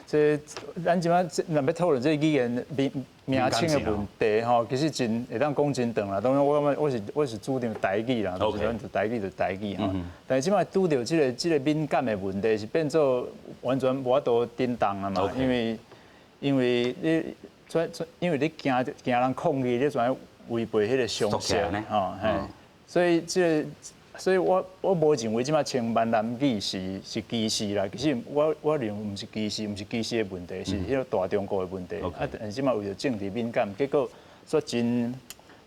S2: 這咱這擺若欲討論這個語言名名稱的問題吼，其實真會當講真長啦。當然我感覺我是主張台語啦，就是咱就台語就台語吼。但是這擺拄著這个敏感的問題，是變做完全無法度振動啊嘛。因為你因為你驚驚人抗議，你怎違背彼個常識吼？嘿。所以這个，所以我無認為這擺稱閩南語是歧視啦。其實我認為毋是歧視，毋是歧視的問題，是彼个大中國的問題。啊，但是這擺為著政治敏感，結果煞真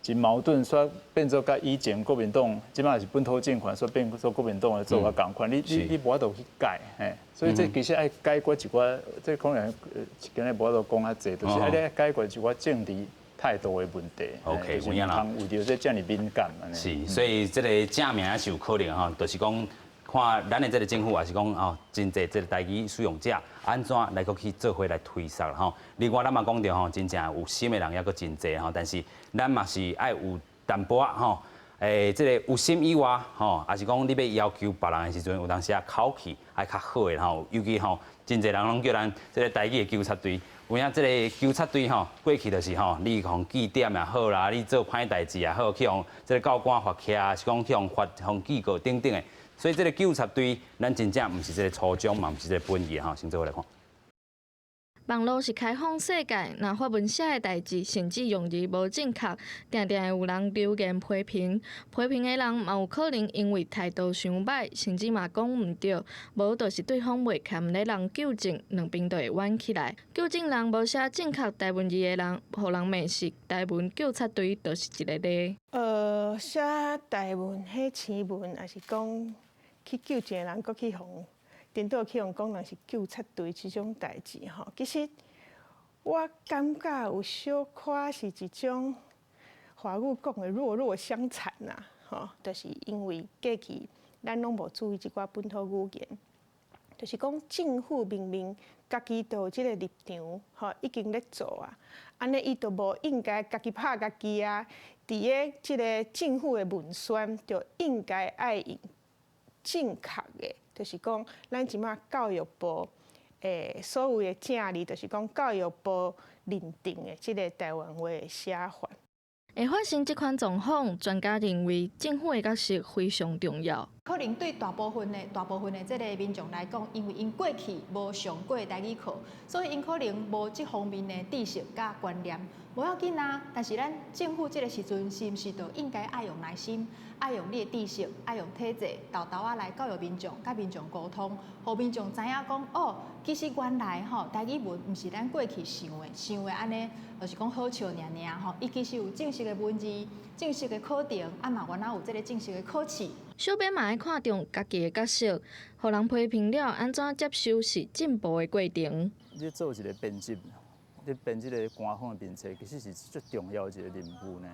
S2: 真矛盾，煞變做佮以前國民黨這擺是本土政權，煞變做國民黨的做法仝款。你無法度去改，嘿。所以這其實愛解決一寡，這可能今日無法度講較濟，就是愛解決一寡政治態度的問題。
S1: OK，有影啦。
S2: 為著這遮爾敏感。
S1: 是，所以這个正名也是有可能吼，就是講看咱的這个政府，也是講哦，真濟這个台語使用者按怎來閣去做伙來推捒吼。另外，咱嘛講著吼，真正有心的人猶閣真濟吼，但是咱嘛是愛有淡薄仔吼，這个有心以外吼，抑是講你欲要求別人的時陣，有當時啊口氣愛較好的吼，尤其吼，真濟人攏叫咱這个台語的糾察隊。有影這个糾察隊吼，過去就是吼，你予記點也好啦，你做歹代誌也好，去予這个教官罰起來，是講去予罰、予記過等等的。所以這个糾察隊，咱真正毋是這个初衷嘛，毋是這个本意吼。先做伙來看。
S5: 網路是開放世界，若發文寫的代誌，甚至用字無正確，定定會有人留言批評。批評的人嘛有可能因為態度傷䆀，甚至嘛講毋對，無就是對方袂堪咧人糾正，兩邊就會冤起來。糾正人無寫正確台文字的人，予人罵是台文糾察隊，就是一个例。
S6: 寫台文彼青文，抑是講去糾正人，閣去予顛倒去予講人是糾察隊這種代誌吼，其實我感覺有小可是一種華語講的弱弱相殘啦，吼，就是因為過去咱攏無注意這寡本土語言，就是讲政府明明家己就有這个立場，吼，已經咧做啊，按呢伊就無應該家己拍家己啊。佇咧這个政府的文宣，就應該愛用正確的，就是講咱這馬教育部所謂的正字，就是講教育部認定的這个台灣話的寫法。
S5: 會發生這款狀況，專家認為政府的角色非常重要。
S3: 可能對大部分的這个民眾來講，因為𪜶過去無上過台語課，所以𪜶可能無這方面的知識佮觀念。無要緊啊，但是咱政府這个時陣是毋是就應該愛用耐心，愛用你的知識，愛用體制，沓沓仔來教育民眾，佮民眾溝通，予民眾知影講哦，其實原來吼台語文毋是咱過去想的，想的按呢，就是講好笑爾爾吼，伊其實有正式的文字、正式的課程，啊嘛原來有這个正式的考試。
S5: 小編嘛愛看重家己的角色，予人批評了，按怎接受是進步的過程。
S2: 你做一个編輯，你編這个官方的面冊，其實是足重要的一個任務呢。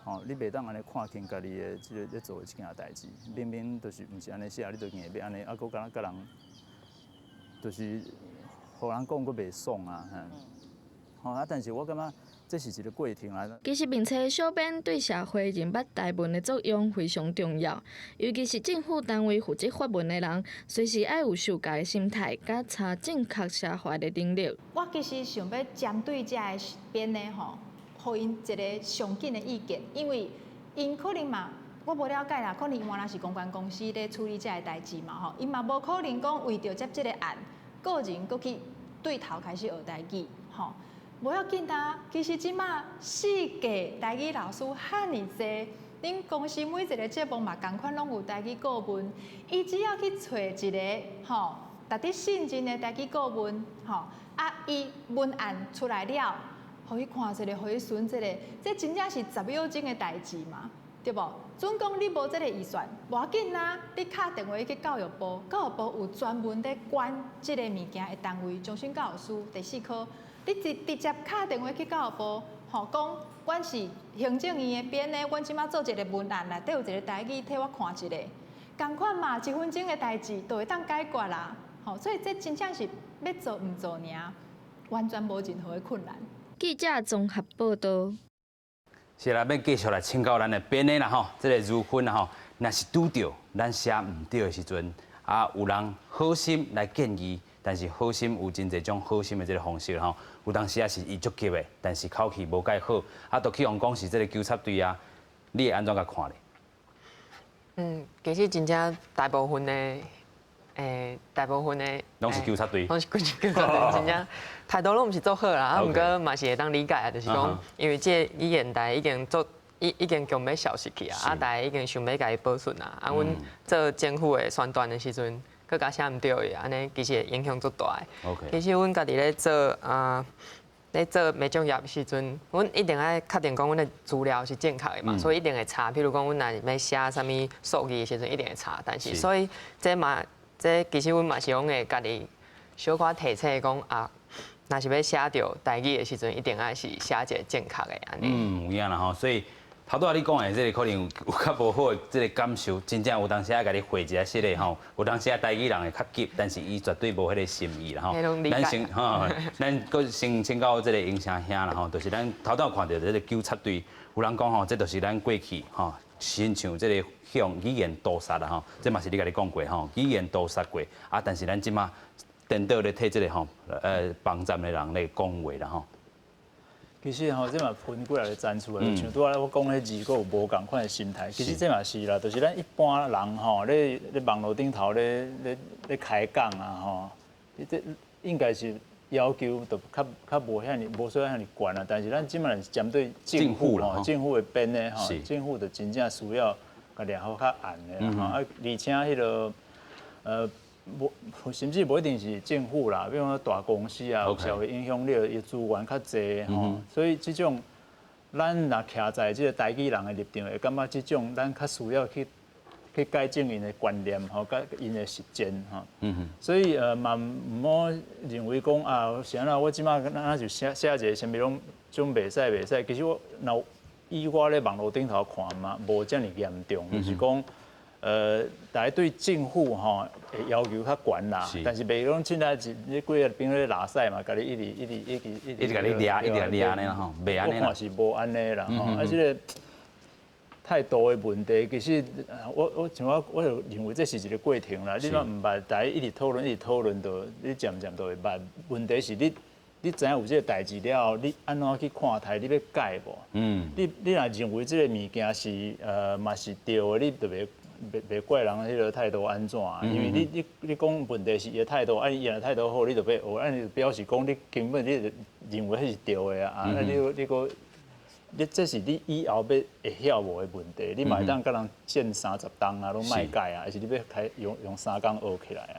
S2: 吼，你袂當按呢看輕家己的這个咧做的這件代誌，明明就是毋是按呢寫，你就硬欲按呢，啊，閣敢若共人，就是予人講閣袂爽啊，吼啊！但是我感覺這是一個過程啊。
S5: 其實面冊小編對社會認捌台文的作用非常重要，尤其是政府單位負責發文的人，隨時愛有受教的心態，佮查正確寫法的能力。
S3: 我其實想欲針對這个編的吼，予𪜶一个上緊的意見，因為𪜶可能嘛，我無了解啦，可能𪜶原來是公關公司咧處理這个代誌嘛吼，𪜶嘛無可能講為著接這个案，個人閣去對頭開始學台語吼。無要緊啊，其實這馬四界台語老師遐爾濟，恁公司每一个節目嘛仝款攏有台語顧問，伊只要去揣一个吼，值得信任的台語顧問吼，啊，伊文案出來了，予伊看一下，予伊審一下，這真正是10秒鐘的代誌嘛，對無？準講你無這个預算，無要緊啊，你敲電話去教育部，教育部有專門咧管這个物件的單位，終身教育司第四科。你直接敲電話去教育部，吼講，阮是行政院的編的，阮這馬做一个文案，內底有一个台語，替我看一下，仝款嘛，1分鐘的代誌就會當解決啦，吼，所以這真正是欲做毋做爾，完全無任何的困難。
S5: 記者綜合報道。
S1: 是啦，欲繼續來請教咱的編的啦吼，這个如芬啦吼，若是拄著咱寫毋對的時陣，啊，有人好心來建議，但是好心有真濟種好心的這个方式吼，有當時也是伊足急的，但是口氣無蓋好，啊，都去予人講是這个糾察隊啊，你會按怎共看咧？
S4: 嗯，其實真正大部分的，大部分的，
S1: 攏是糾察隊，
S4: 攏是糾察隊，真正態度攏毋是足好啦，啊，毋過嘛是會當理解啊，就是講，因為這個語言大家已經做已經強欲消失去啊，啊，大家已經想欲共伊保存啊，啊，阮做政府的宣傳的時陣，閣共寫毋對的，按呢其實會影響足大的。其實阮家己咧做啊，咧做媒體業時陣，阮一定愛確定講阮的資料是正確的嘛，所以一定會查。譬如講，阮若是欲寫啥物數據的時陣，一定會查。但是，所以這嘛，這其實阮嘛是講會家己小可提醒講啊，若是欲寫著台語的時陣，一定愛是寫一个正確的按呢。
S1: 嗯，有影啦吼，所以頭拄仔你講的這个可能有較無好的這个感受，真正有當時愛共你回一下實的吼，有當時啊台語人會較急，但是伊絕對無彼个心意啦吼。咱先吼，咱閣先請教這个英聲兄啦吼，就是咱頭拄仔看著這个糾察隊，有人講吼，這就是咱過去吼，親像這个向語言屠殺啦吼，這嘛是你家己講過吼，語言屠殺過啊，但是咱這馬顛倒咧替這个吼，網站的人咧講話啦吼。
S2: 其實吼，這嘛分幾來個層次啊，像拄仔我講彼字閣有無仝款的心態，其實這嘛是啦，就是咱一般人吼，咧網路頂頭咧開講啊吼，你這應該是要求就較無遐爾無需要遐爾懸啊，但是咱這馬是針對政府吼，政府的編的吼，政府就真正需要共掠予較絚的吼，啊，而且彼个無，甚至無一定是政府啦，比如講大公司啊，有社會影響力，伊資源較濟吼，所以這種咱若徛在這个台語人的立場，會感覺這種咱較需要去改正𪜶的觀念吼，佮𪜶的實踐吼。所以嘛毋好認為講啊，是按怎我這馬若就寫寫一个啥物攏總袂使袂使，其實我若以我咧網路頂頭看嘛，無遮爾嚴重，就是講。大家對政府吼會要求較懸啦，但是袂講凊彩一你幾个朋友咧拉屎嘛，共你一直一直一直
S1: 一直共你掠，一直掠按呢吼，袂按呢。
S2: 我看是無按呢啦，吼，啊，這个態度的問題，其實我像我我就認為這是一個過程啦。你若毋捌，大家一直討論，一直討論，就你漸漸就會捌。問題是你你知影有這个代誌了後，你按怎去看待？你欲改無？你若認為這个物件是嘛是對的，你就袂怪人彼个態度按怎，因為你講問題是伊的態度，啊伊若態度好，你就欲學，啊你就表示講你根本你就認為彼是對的啊，啊你閣你這是你以後欲會曉無的問題，你嘛會當佮人戰30冬啊，攏莫改啊，還是你欲開用3工學起來啊？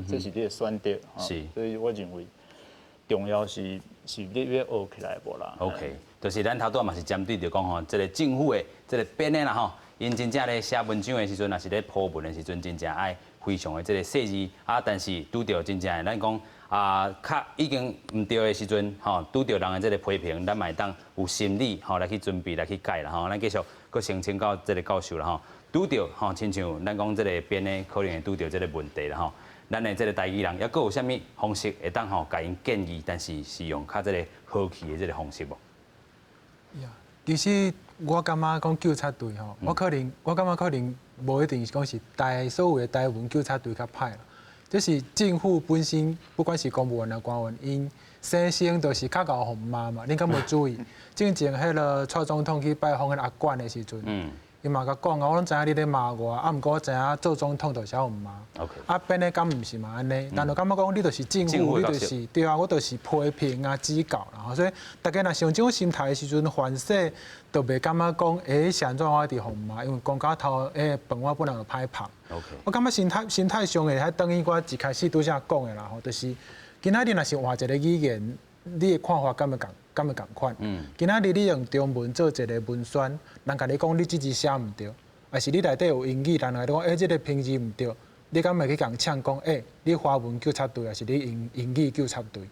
S2: 這是你的選擇。所以我認為重要是你欲學起來無啦。
S1: OK，就是咱頭拄仔嘛是針對著講吼，這个政府的這个編的啦吼。𪜶真正咧寫文章的時陣，若是咧鋪文的時陣，真正愛非常的這个細緻啊。但是拄著真正的咱講啊，較已經毋對的時陣，吼，拄著人的這个批評，咱嘛會當有心理吼來去準備來去改啦吼。咱繼續閣申請到這个教授啦吼，拄著吼，親像咱講這个編的可能會拄著這个問題啦吼。咱的這个台語人，猶閣有啥物方式會當吼共𪜶建議，但是是用較這个和氣的這个方式無？
S7: 其實我感覺講糾察隊吼，我感覺可能無一定是講是台所謂的台文糾察隊較歹啦，這是政府本身，不管是公務員抑官員，𪜶生性就是較𠢕予罵嘛。恁敢無注意？進前彼个蔡總統去拜訪彼个阿管的時陣，伊嘛共講啊，我攏知影你咧罵我，啊，毋過我知影做總統就是愛予罵。啊，編的敢毋是嘛按呢？但就感覺講你就是政府，你就是對啊，我就是批評啊、指教啦。所以大家若想這種心態的時陣，凡勢就袂感覺講，是按怎我一直予罵，因為公家頭飯碗本來就歹拍。我感覺心態上會使轉去我一開始拄才講的啦吼，就是今仔日若是換一个語言，你的看法敢會仝？敢會仝款？今仔日你用中文做一个文宣，人共你講你這字寫毋對，抑是你內底有英語，人共你講，這个拼字毋對，你敢會去共嗆講，你華文糾察隊，抑是你英語糾察隊？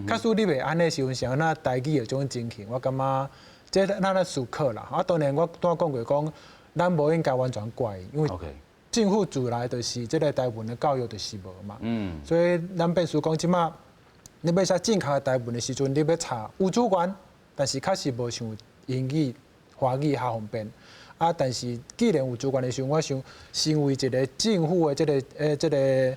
S7: 假使你袂按呢時陣，是按怎台語的這種情形，我感覺這咱咧思考啦。啊，當然我拄仔講過講，咱無應該完全怪伊，因為政府自來就是這个台文的教育就是無嘛。所以咱必須講這馬。你欲寫正確的台文的時陣，你欲查有資源，但是確實無像英語、華語較方便。啊，但是既然有資源的時陣，我想身為一个政府的這个，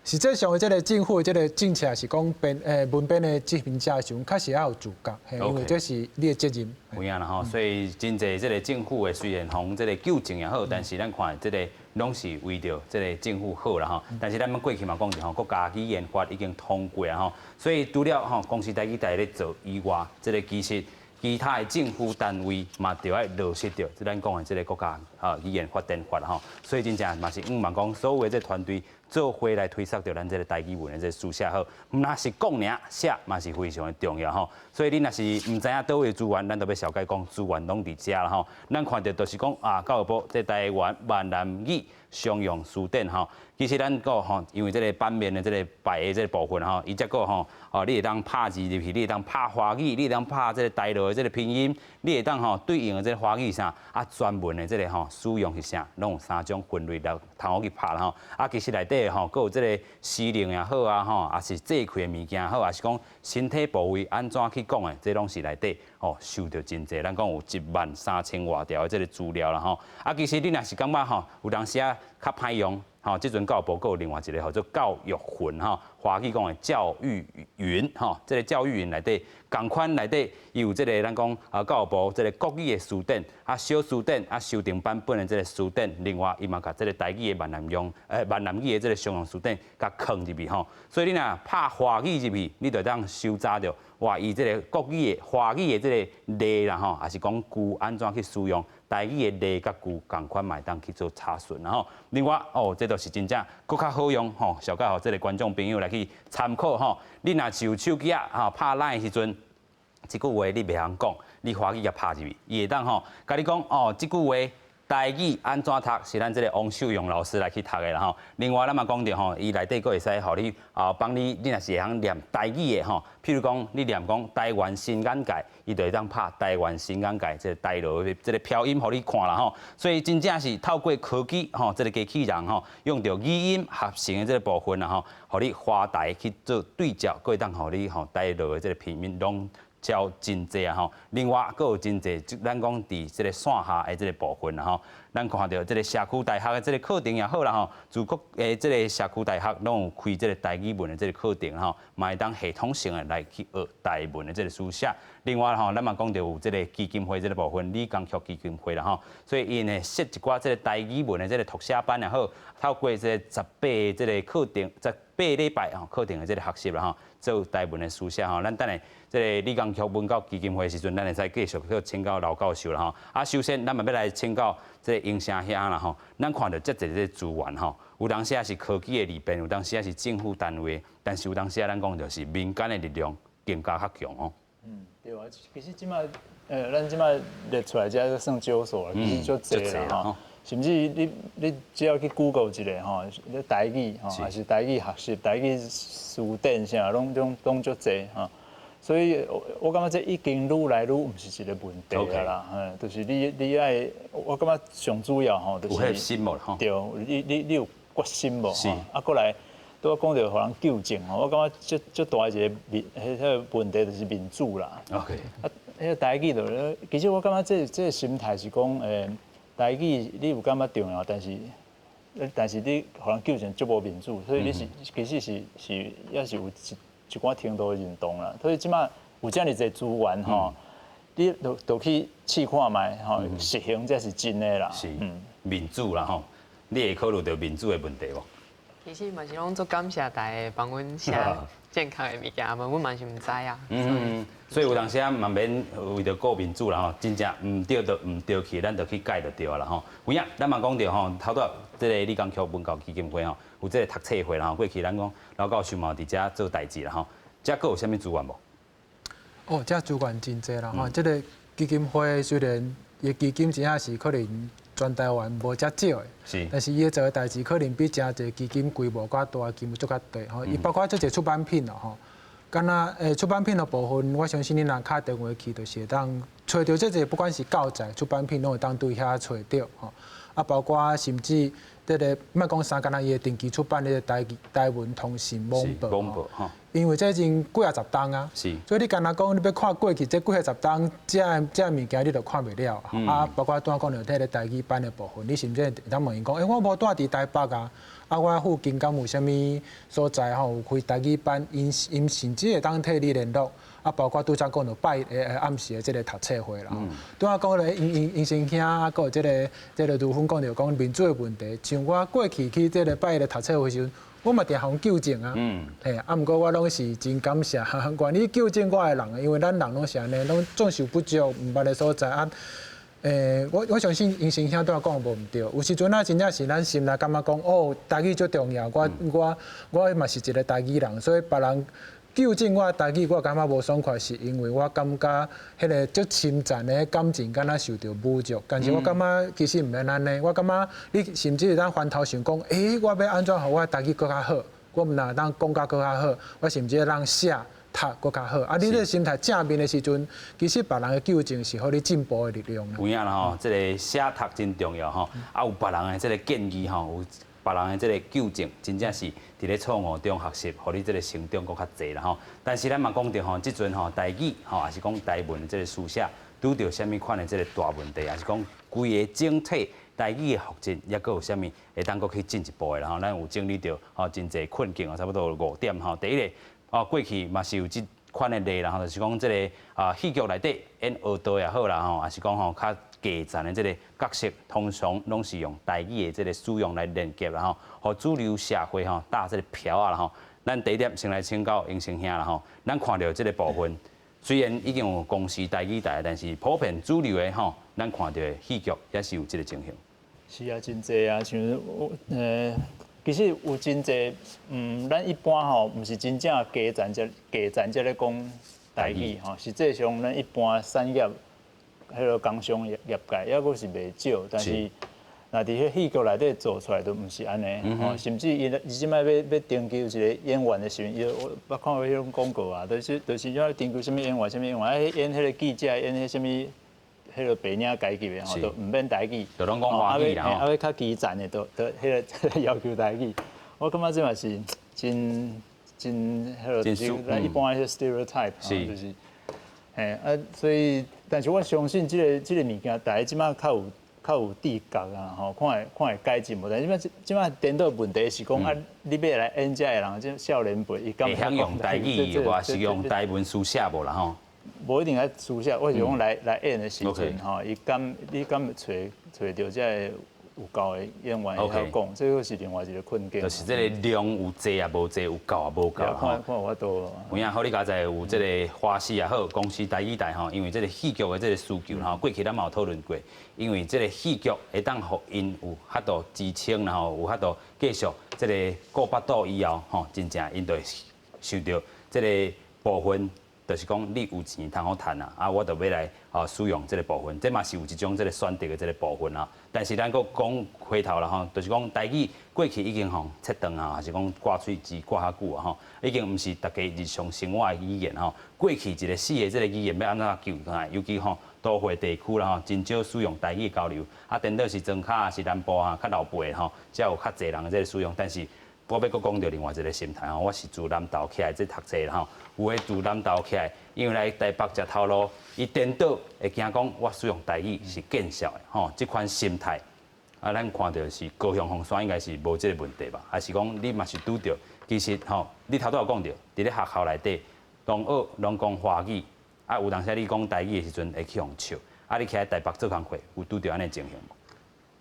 S7: 實際上的這个政府的這个政策是講編文編的執行者的時陣，確實愛有自覺，因為這是你的責任。
S1: 有影啦吼，所以真濟這个政府的雖然予這个糾正也好，但是咱看這个攏是為著這个政府好啦吼。但是咱們過去嘛講著吼，國家語言法已經通過啊吼，所以除了吼公視台語台咧做以外，這个其實其他的政府單位嘛，著愛落實著，這咱講的這个國家語言發展法吼。所以真正嘛是向望講，所有的這團隊做伙來推捒著咱這个台語文的這个書寫好，毋但是講爾寫嘛是非常的重要吼。所以你若是毋知影佗位資源，咱就欲紹介講資源攏佇遮啦吼。咱看著就是講啊，教育部這台灣閩南語常用辭典吼，其實咱閣吼，因為這个版面的這个排的這个部分吼，伊才閣吼，哦，你會當拍字入去，你會當拍華語，你會當拍這个台語的這个拼音，你會當吼對應的這个華語啥，啊，專文的這个吼使用是啥，攏有三種分類來通好去拍啦吼。啊，其實內底吼，閣有這个時令也好啊吼，抑是製開的物件也好，抑是講身體部位按怎去講的，這攏是內底吼收著真濟。咱講有1萬3千外條的這个資料啦吼。啊，其實你若是感覺吼，有當時啊較歹用。吼，這陣教育部閣有另外一个號做教育雲吼，華語講的教育雲吼，這个教育雲內底仝款內底伊有這个咱講啊教育部這个國語的辭典啊小辭典啊修訂版本的這个辭典，另外伊嘛共這个台語的閩南語的這个常用辭典共囥入去吼，所以你若拍華語入去，你就當搜查著哇，伊這个國語的華語的這个例啦吼，抑是講句按怎去使用。台語的例佮句仝款嘛會當去做查詢，然後另外哦，這就是真正閣較好用吼，紹介予這个觀眾朋友來去參考吼。你若是有手機仔吼拍 LINE 的時陣，這句話你袂曉講，你華語共拍入去，伊會當吼共你講哦，這句話台語按怎讀是咱這个王秀勇老師來去讀的啦吼。另外，咱嘛講著吼，伊內底閣會使予你啊，幫你，你若是會曉念台語的吼，譬如講你念講台灣新眼界，伊就會當拍台灣新眼界這个台羅的這个飄音予你看啦吼。所以真正是透過科技吼，這个機器人吼，用著語音合成的這个部分啦吼，予你華台去做對照，閣會當予你吼台羅的這个拼音攏教真濟啊吼。另外，閣有真濟，咱講佇這个線下的這个部分啦吼，咱看著這个社區大學的這个課程也好啦吼，全國的這个社區大學攏有開這个台語文的這个課程吼，嘛會當系統性的來去學台文的這个書寫。另外吼，咱嘛講著有這个基金會這个部分，李江菊基金會啦吼，所以𪜶會設一寡這个台語文的這个讀寫班也好，透過這个18个這个課程，18禮拜吼課程的這个學習啦吼，做台文的書寫吼。咱等下這个李江菊文教基金會的時陣，咱會使繼續去請教劉教授啦吼。啊，首先咱嘛欲來請教這个英成兄啦吼。咱看著遮濟這个資源吼，有當時仔是科技的利便，有當時仔是政府單位，但是有當時仔咱講就是民間的力量更加較強哦。
S2: 嗯，對啊，其實這擺，咱這擺列出來這算少數啦，其實足濟啦吼。甚至你只要去 Google 一下吼，你台語吼，還是台語學習、台語詞典啥，攏足濟吼。所以，我感覺這已經愈來愈毋是一個問題啦，嗯，就是你愛，我感覺上主要吼，就是
S1: 有彼心無吼？
S2: 對，你有決心無？啊，過來，拄仔講著予人糾正吼，我感覺足足大一個面，彼個問題就是面子啦。 啊，彼個台語就，其實我感覺這個心態是講，台語你有感覺重要，但是你予人糾正足無面子，所以你是其實是也是有一寡程度的認同啦。所以這擺有遮爾濟資源吼，你就去試看覓吼，實行才是真的啦。
S1: 是，民主啦吼，你會考慮著民主的問題無？
S4: 其實嘛是攏足感謝大家幫阮寫健康的物件，無阮嘛是毋知啊。
S1: 嗯，所以有當時啊，嘛免為著顧面子啦吼，真正毋對就毋對去，咱就去改就對啊啦吼。有影，咱嘛講著吼，頭拄仔這个李江菊文教基金會吼，有這个讀冊會啦吼，過去咱講劉教授嘛佇遮做代誌啦吼，遮閣有啥物資源無？
S7: 哦，這資源真濟啦吼，這个基金會雖然伊基金真正是可能全台灣無遮少的，但是伊咧做的代誌可能比誠濟基金規模較大，規模足較大吼。伊包括足濟出版品咯吼，敢若出版品的部分，我相信你若敲電話去，就是會當揣著這個，不管是教材、出版品，攏會當對遐揣著吼。啊，包括甚至這個莫講啥，敢若伊會定期出版彼個台台文通訊網報吼，因為這已經幾仔十冬啊，所以你敢若講你欲看過去這幾仔十冬，這物件你都看袂了。啊，包括拄仔講著彼个台語班的部分，你甚至會當問伊講，欸，我無住佇台北啊，啊，我附近敢有啥物所在吼有開台語班，𪜶甚至會當替你聯絡。啊，包括拄才講著拜一暗時的這个讀冊會啦。拄仔講咧，英成兄啊，閣有這個如芬講著講民主的問題，像我過去去這个拜一的讀冊會時陣，我嘛定予人糾正啊。嘿，啊，毋過我攏是真感謝願意糾正我的人，因為咱人攏是按呢，攏總是有不足、毋捌的所在啊。我相信英成兄拄仔講的無毋對，有時陣啊，真正是咱心內感覺講，哦，台語足重要，我嘛是一個台語人，所以別人糾正我台語，我感覺無爽快，是因為我感覺彼個足深層的感情敢若受著侮辱。但是我感覺其實毋免按呢，我感覺你甚至會當翻頭想講，欸，我欲按怎予我台語閣較好？我毋但當講甲閣較好，我甚至會當寫讀閣較好。啊，你這個心態正面的時陣，其實別人的糾正是予你進步的力量。
S1: 有影啦吼，這个寫讀真重要吼，啊有別人的這个建議吼，有別人的這个糾正，真正是佇咧錯誤中學習，予你這个成長閣較濟啦吼。但是咱嘛講著吼，這陣吼台語吼，抑是講台文的這个書寫，拄著啥物款的這个大問題，抑是講規个整體台語的學習，抑閣有啥物會當閣去進一步的啦吼。咱有整理著吼真濟困境，差不多有五點吼。第一个，哦，過去嘛是有這款的例啦吼，就是講這个啊戲劇內底演學道也好啦吼，抑是講吼較低層的這个角色，通常攏是用台語的這个使用來連結啦吼，予主流社會吼打這个票仔啦吼。咱第一點先來請教英成兄啦吼，咱看著這个部分，雖然已經有公視台語台，但是普遍主流的吼，咱看著的戲劇也是有這个情形。
S2: 是啊，真濟啊，像我其實有真濟，咱一般吼，毋是真正基層這基層這咧講台語吼，實際上咱一般產業彼个工商業業界，抑閣是袂少，但是若佇彼戲劇內底做出來都毋是按呢，吼，甚至伊伊這擺欲徵求一个演員的時陣，伊我捌看過彼種廣告啊，就是欲徵求啥物演員，啥物演員，啊演彼個記者，演彼啥物彼个白領階級的吼，都毋免台語，
S1: 就攏講華語啦吼。
S2: 啊欲較基層的，都彼個要求台語。我感覺這嘛是真真彼個，就是一般彼個 stereotype，就是，嘿啊，所以，但是我相信這個物件，大家這擺較有自覺啊，吼，看會改進無？但是這擺顛倒問題是講啊，你欲來演這的人，這少年輩，伊
S1: 會曉用台語無？是用台文書寫無啦吼？
S2: 無一定愛書寫，我是講來演的時陣吼，伊敢你敢揣著這个有夠的演員會曉講，這個是另外一個困境。
S1: 就是這个量有濟也無濟，有夠也無夠
S2: 吼。看看有法度。
S1: 有影好你佳哉有這个華視也好，公視台語台吼，因為這个戲劇的這个需求吼，過去咱嘛有討論過，因為這个戲劇會當予𪜶有法度支撐，然後有法度繼續這个顧腹肚以後吼，真正𪜶就會想著這个部分。就是講你有錢通好趁啊，啊，我就欲來啊使用這个部分，這嘛是有一種這个選擇的這个部分啊。但是咱閣講回頭啦吼，就是講台語過去已經吼切斷啊，還是講掛喙舌掛較久啊吼，已經毋是大家日常生活的語言吼。過去一个死的這个語言欲按怎救轉來？尤其吼都會地區啦吼，真少使用台語交流，啊，顛倒是莊跤是南部啊，較老輩吼，才有較濟人的這个使用，但是。我欲閣講著另外一个心態吼，我是自南投起來這讀冊吼，有的自南投起來，因為來台北食頭路，伊顛倒會驚講我使用台語是見笑的吼，這款心態啊，咱看著是高雄鳳山應該是無這个問題吧？還是講你嘛是拄著？其實吼，你頭拄有講著，佇咧學校內底，同學攏講華語，啊有當時你講台語的時陣會去予笑，啊你徛佇台北做工課，有拄著按呢情形無？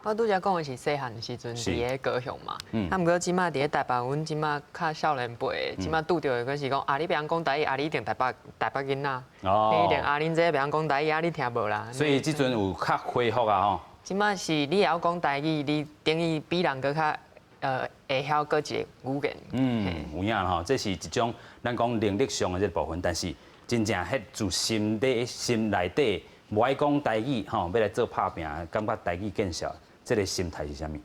S4: 我拄才講的是細漢的時陣佇咧高雄嘛，啊，毋過這擺佇咧台北，阮這擺較少年輩，這擺拄著的閣是講，啊，你袂曉講台語，啊，你一定台北囡仔，你一定啊，恁這袂曉講台語，啊，你聽無啦。
S1: 所以這陣有較恢復啊吼。
S4: 這擺是你會曉講台語，你等於比人閣較會曉閣一个語言。
S1: 嗯，有影吼，這是一種咱講能力上的這個部分，但是真正彼自心底心內底無愛講台語吼，欲來做拍拚，感覺台語見笑。這个心態是啥物？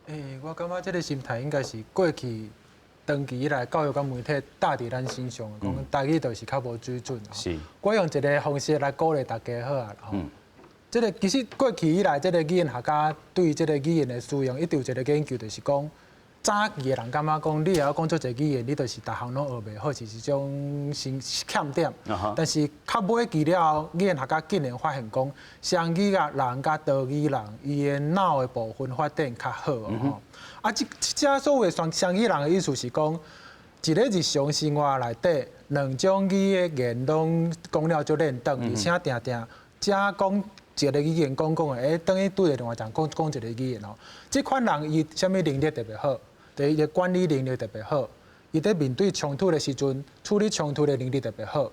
S7: 欸，我感覺這个心態應該是過去長期以來教育佮媒體打佇咱身上，講台語就是較無水準。我用一个方式來鼓勵大家好啊。這个其實過去以來，這个語言學家對這个語言的使用，一直有一个研究，就是講早期的人感覺講，你會曉講足濟語言，你就是逐項攏學袂好，是一種先欠點。但是較尾期了後，語言學家竟然發現講，雙語仔人佮多語人，伊的腦的部分發展較好吼。啊，這所謂雙語人的意思是講，一个日常生活內底，兩種語言攏講了足輪轉，而且定定遮講一个語言講講的，欸，轉去對另外一個講講一个語言吼。這款人伊啥物能力特別好？第一，伊管理能力特別好，伊佇面對衝突的時陣，處理衝突的能力特別好，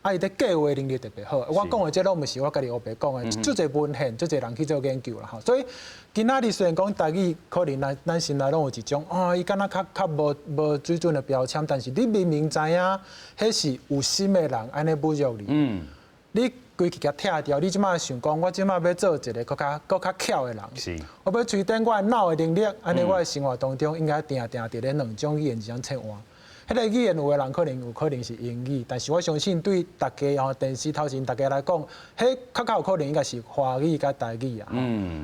S7: 啊，伊佇計劃能力特別好。我講的這攏毋是我家己烏白講的，足濟文獻，足濟人去做研究啦吼。所以今仔日雖然講台語可能咱心內攏有一種，哦，伊敢若較無水準的標籤，但是你明明知影，彼是有心的人按呢侮辱你，你規氣共拆掉，你這擺想講，我這擺欲做一个閣較巧的人，我欲催展我的腦的能力，按呢我的生活當中應該定定佇咧兩種語言之間切換。彼个語言有的人可能有可能是英語，但是我相信對大家吼電視頭前大家來講，彼較有可能應該是華語佮台語啊，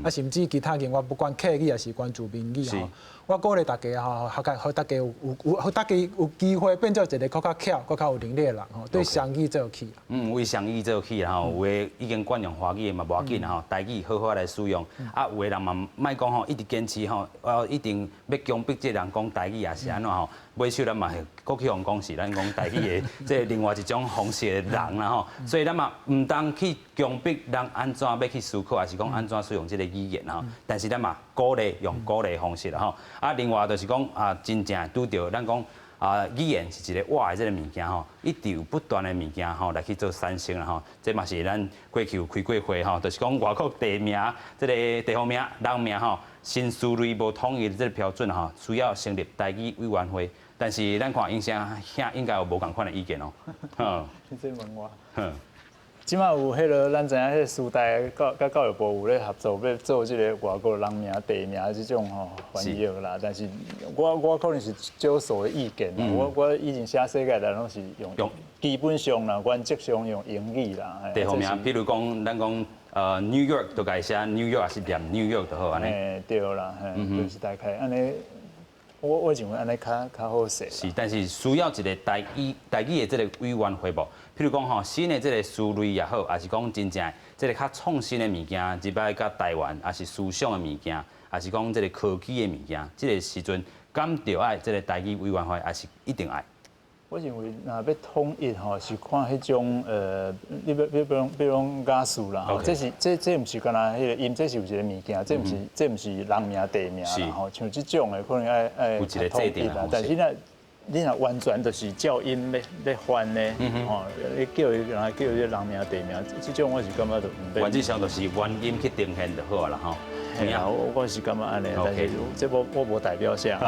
S7: 啊甚至其他言我不管客語抑是原住民語吼。我鼓勵大家吼，予大家有有有，予大家有機會變做一个閣較巧、閣較有能力的人吼，對雙語做起。
S1: 嗯，為雙語做起吼，有的已經慣用華語的嘛無要緊吼，台語好好來使用。啊，有的人嘛莫講吼，一直堅持吼，我一定欲強迫這个人講台語也是按怎吼，尾手咱嘛會閣去予講是咱講台語的這另外一種方式的人啦吼。所以咱嘛毋通去強迫人按怎欲去思考，抑是講按怎使用這个語言吼。但是咱嘛鼓勵用鼓勵方式啦吼。啊，另外就是講啊，真正拄著咱講啊，語言是一个活的這个物件吼，一直有不斷的物件吼來去做產生啦吼。這嘛是咱過去有開過會吼，就是講外國地名、這个地方名、人名吼，新思類無統一的這个標準吼，需要成立台語委員會。但是咱看英聲兄應該有無仝款的意見哦。
S2: 你這問我。這擺有彼个，咱知影彼个師大佮教育部有咧合作，欲做這个外國人名地名這種吼翻譯啦。但是我可能是少數的意見啦。我以前寫世界來攏是用基本上啦，原則上用英語啦。
S1: 地方名，比如講，咱講New York 就共寫 New York，抑是念 New York 就好按呢。
S2: 對啦，就是大概按呢。我認為按呢較好勢。
S1: 是，但是需要一个台語的這个委員會無？譬如講吼，新的這个思類也好，抑是講真正這个較創新的物件，入來佮台灣，抑是思想的物件，抑是講這个科技的物件，這个時陣敢著愛這个台語委員會，抑是一定愛？
S2: 我認為若欲統一吼，是看彼種你欲比如講雅思啦吼，這是這毋是干焦彼个音，這是有一个物件，這毋是人名地名啦吼，像這種的可能愛統一啦。但是若你若完全就是照音咧翻呢，吼，你叫伊人叫這人名地名，這種我是感覺就毋
S1: 免。原則上就是原音去呈現就好啦吼。
S2: 嘿啊，我是感覺按呢，但是這我無代表啥。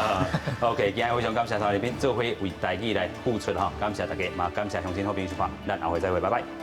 S1: OK，今日非常感謝三位來賓做伙為台語來付出吼，感謝大家，嘛感謝鄉親好朋友收看，咱後回再會，拜拜。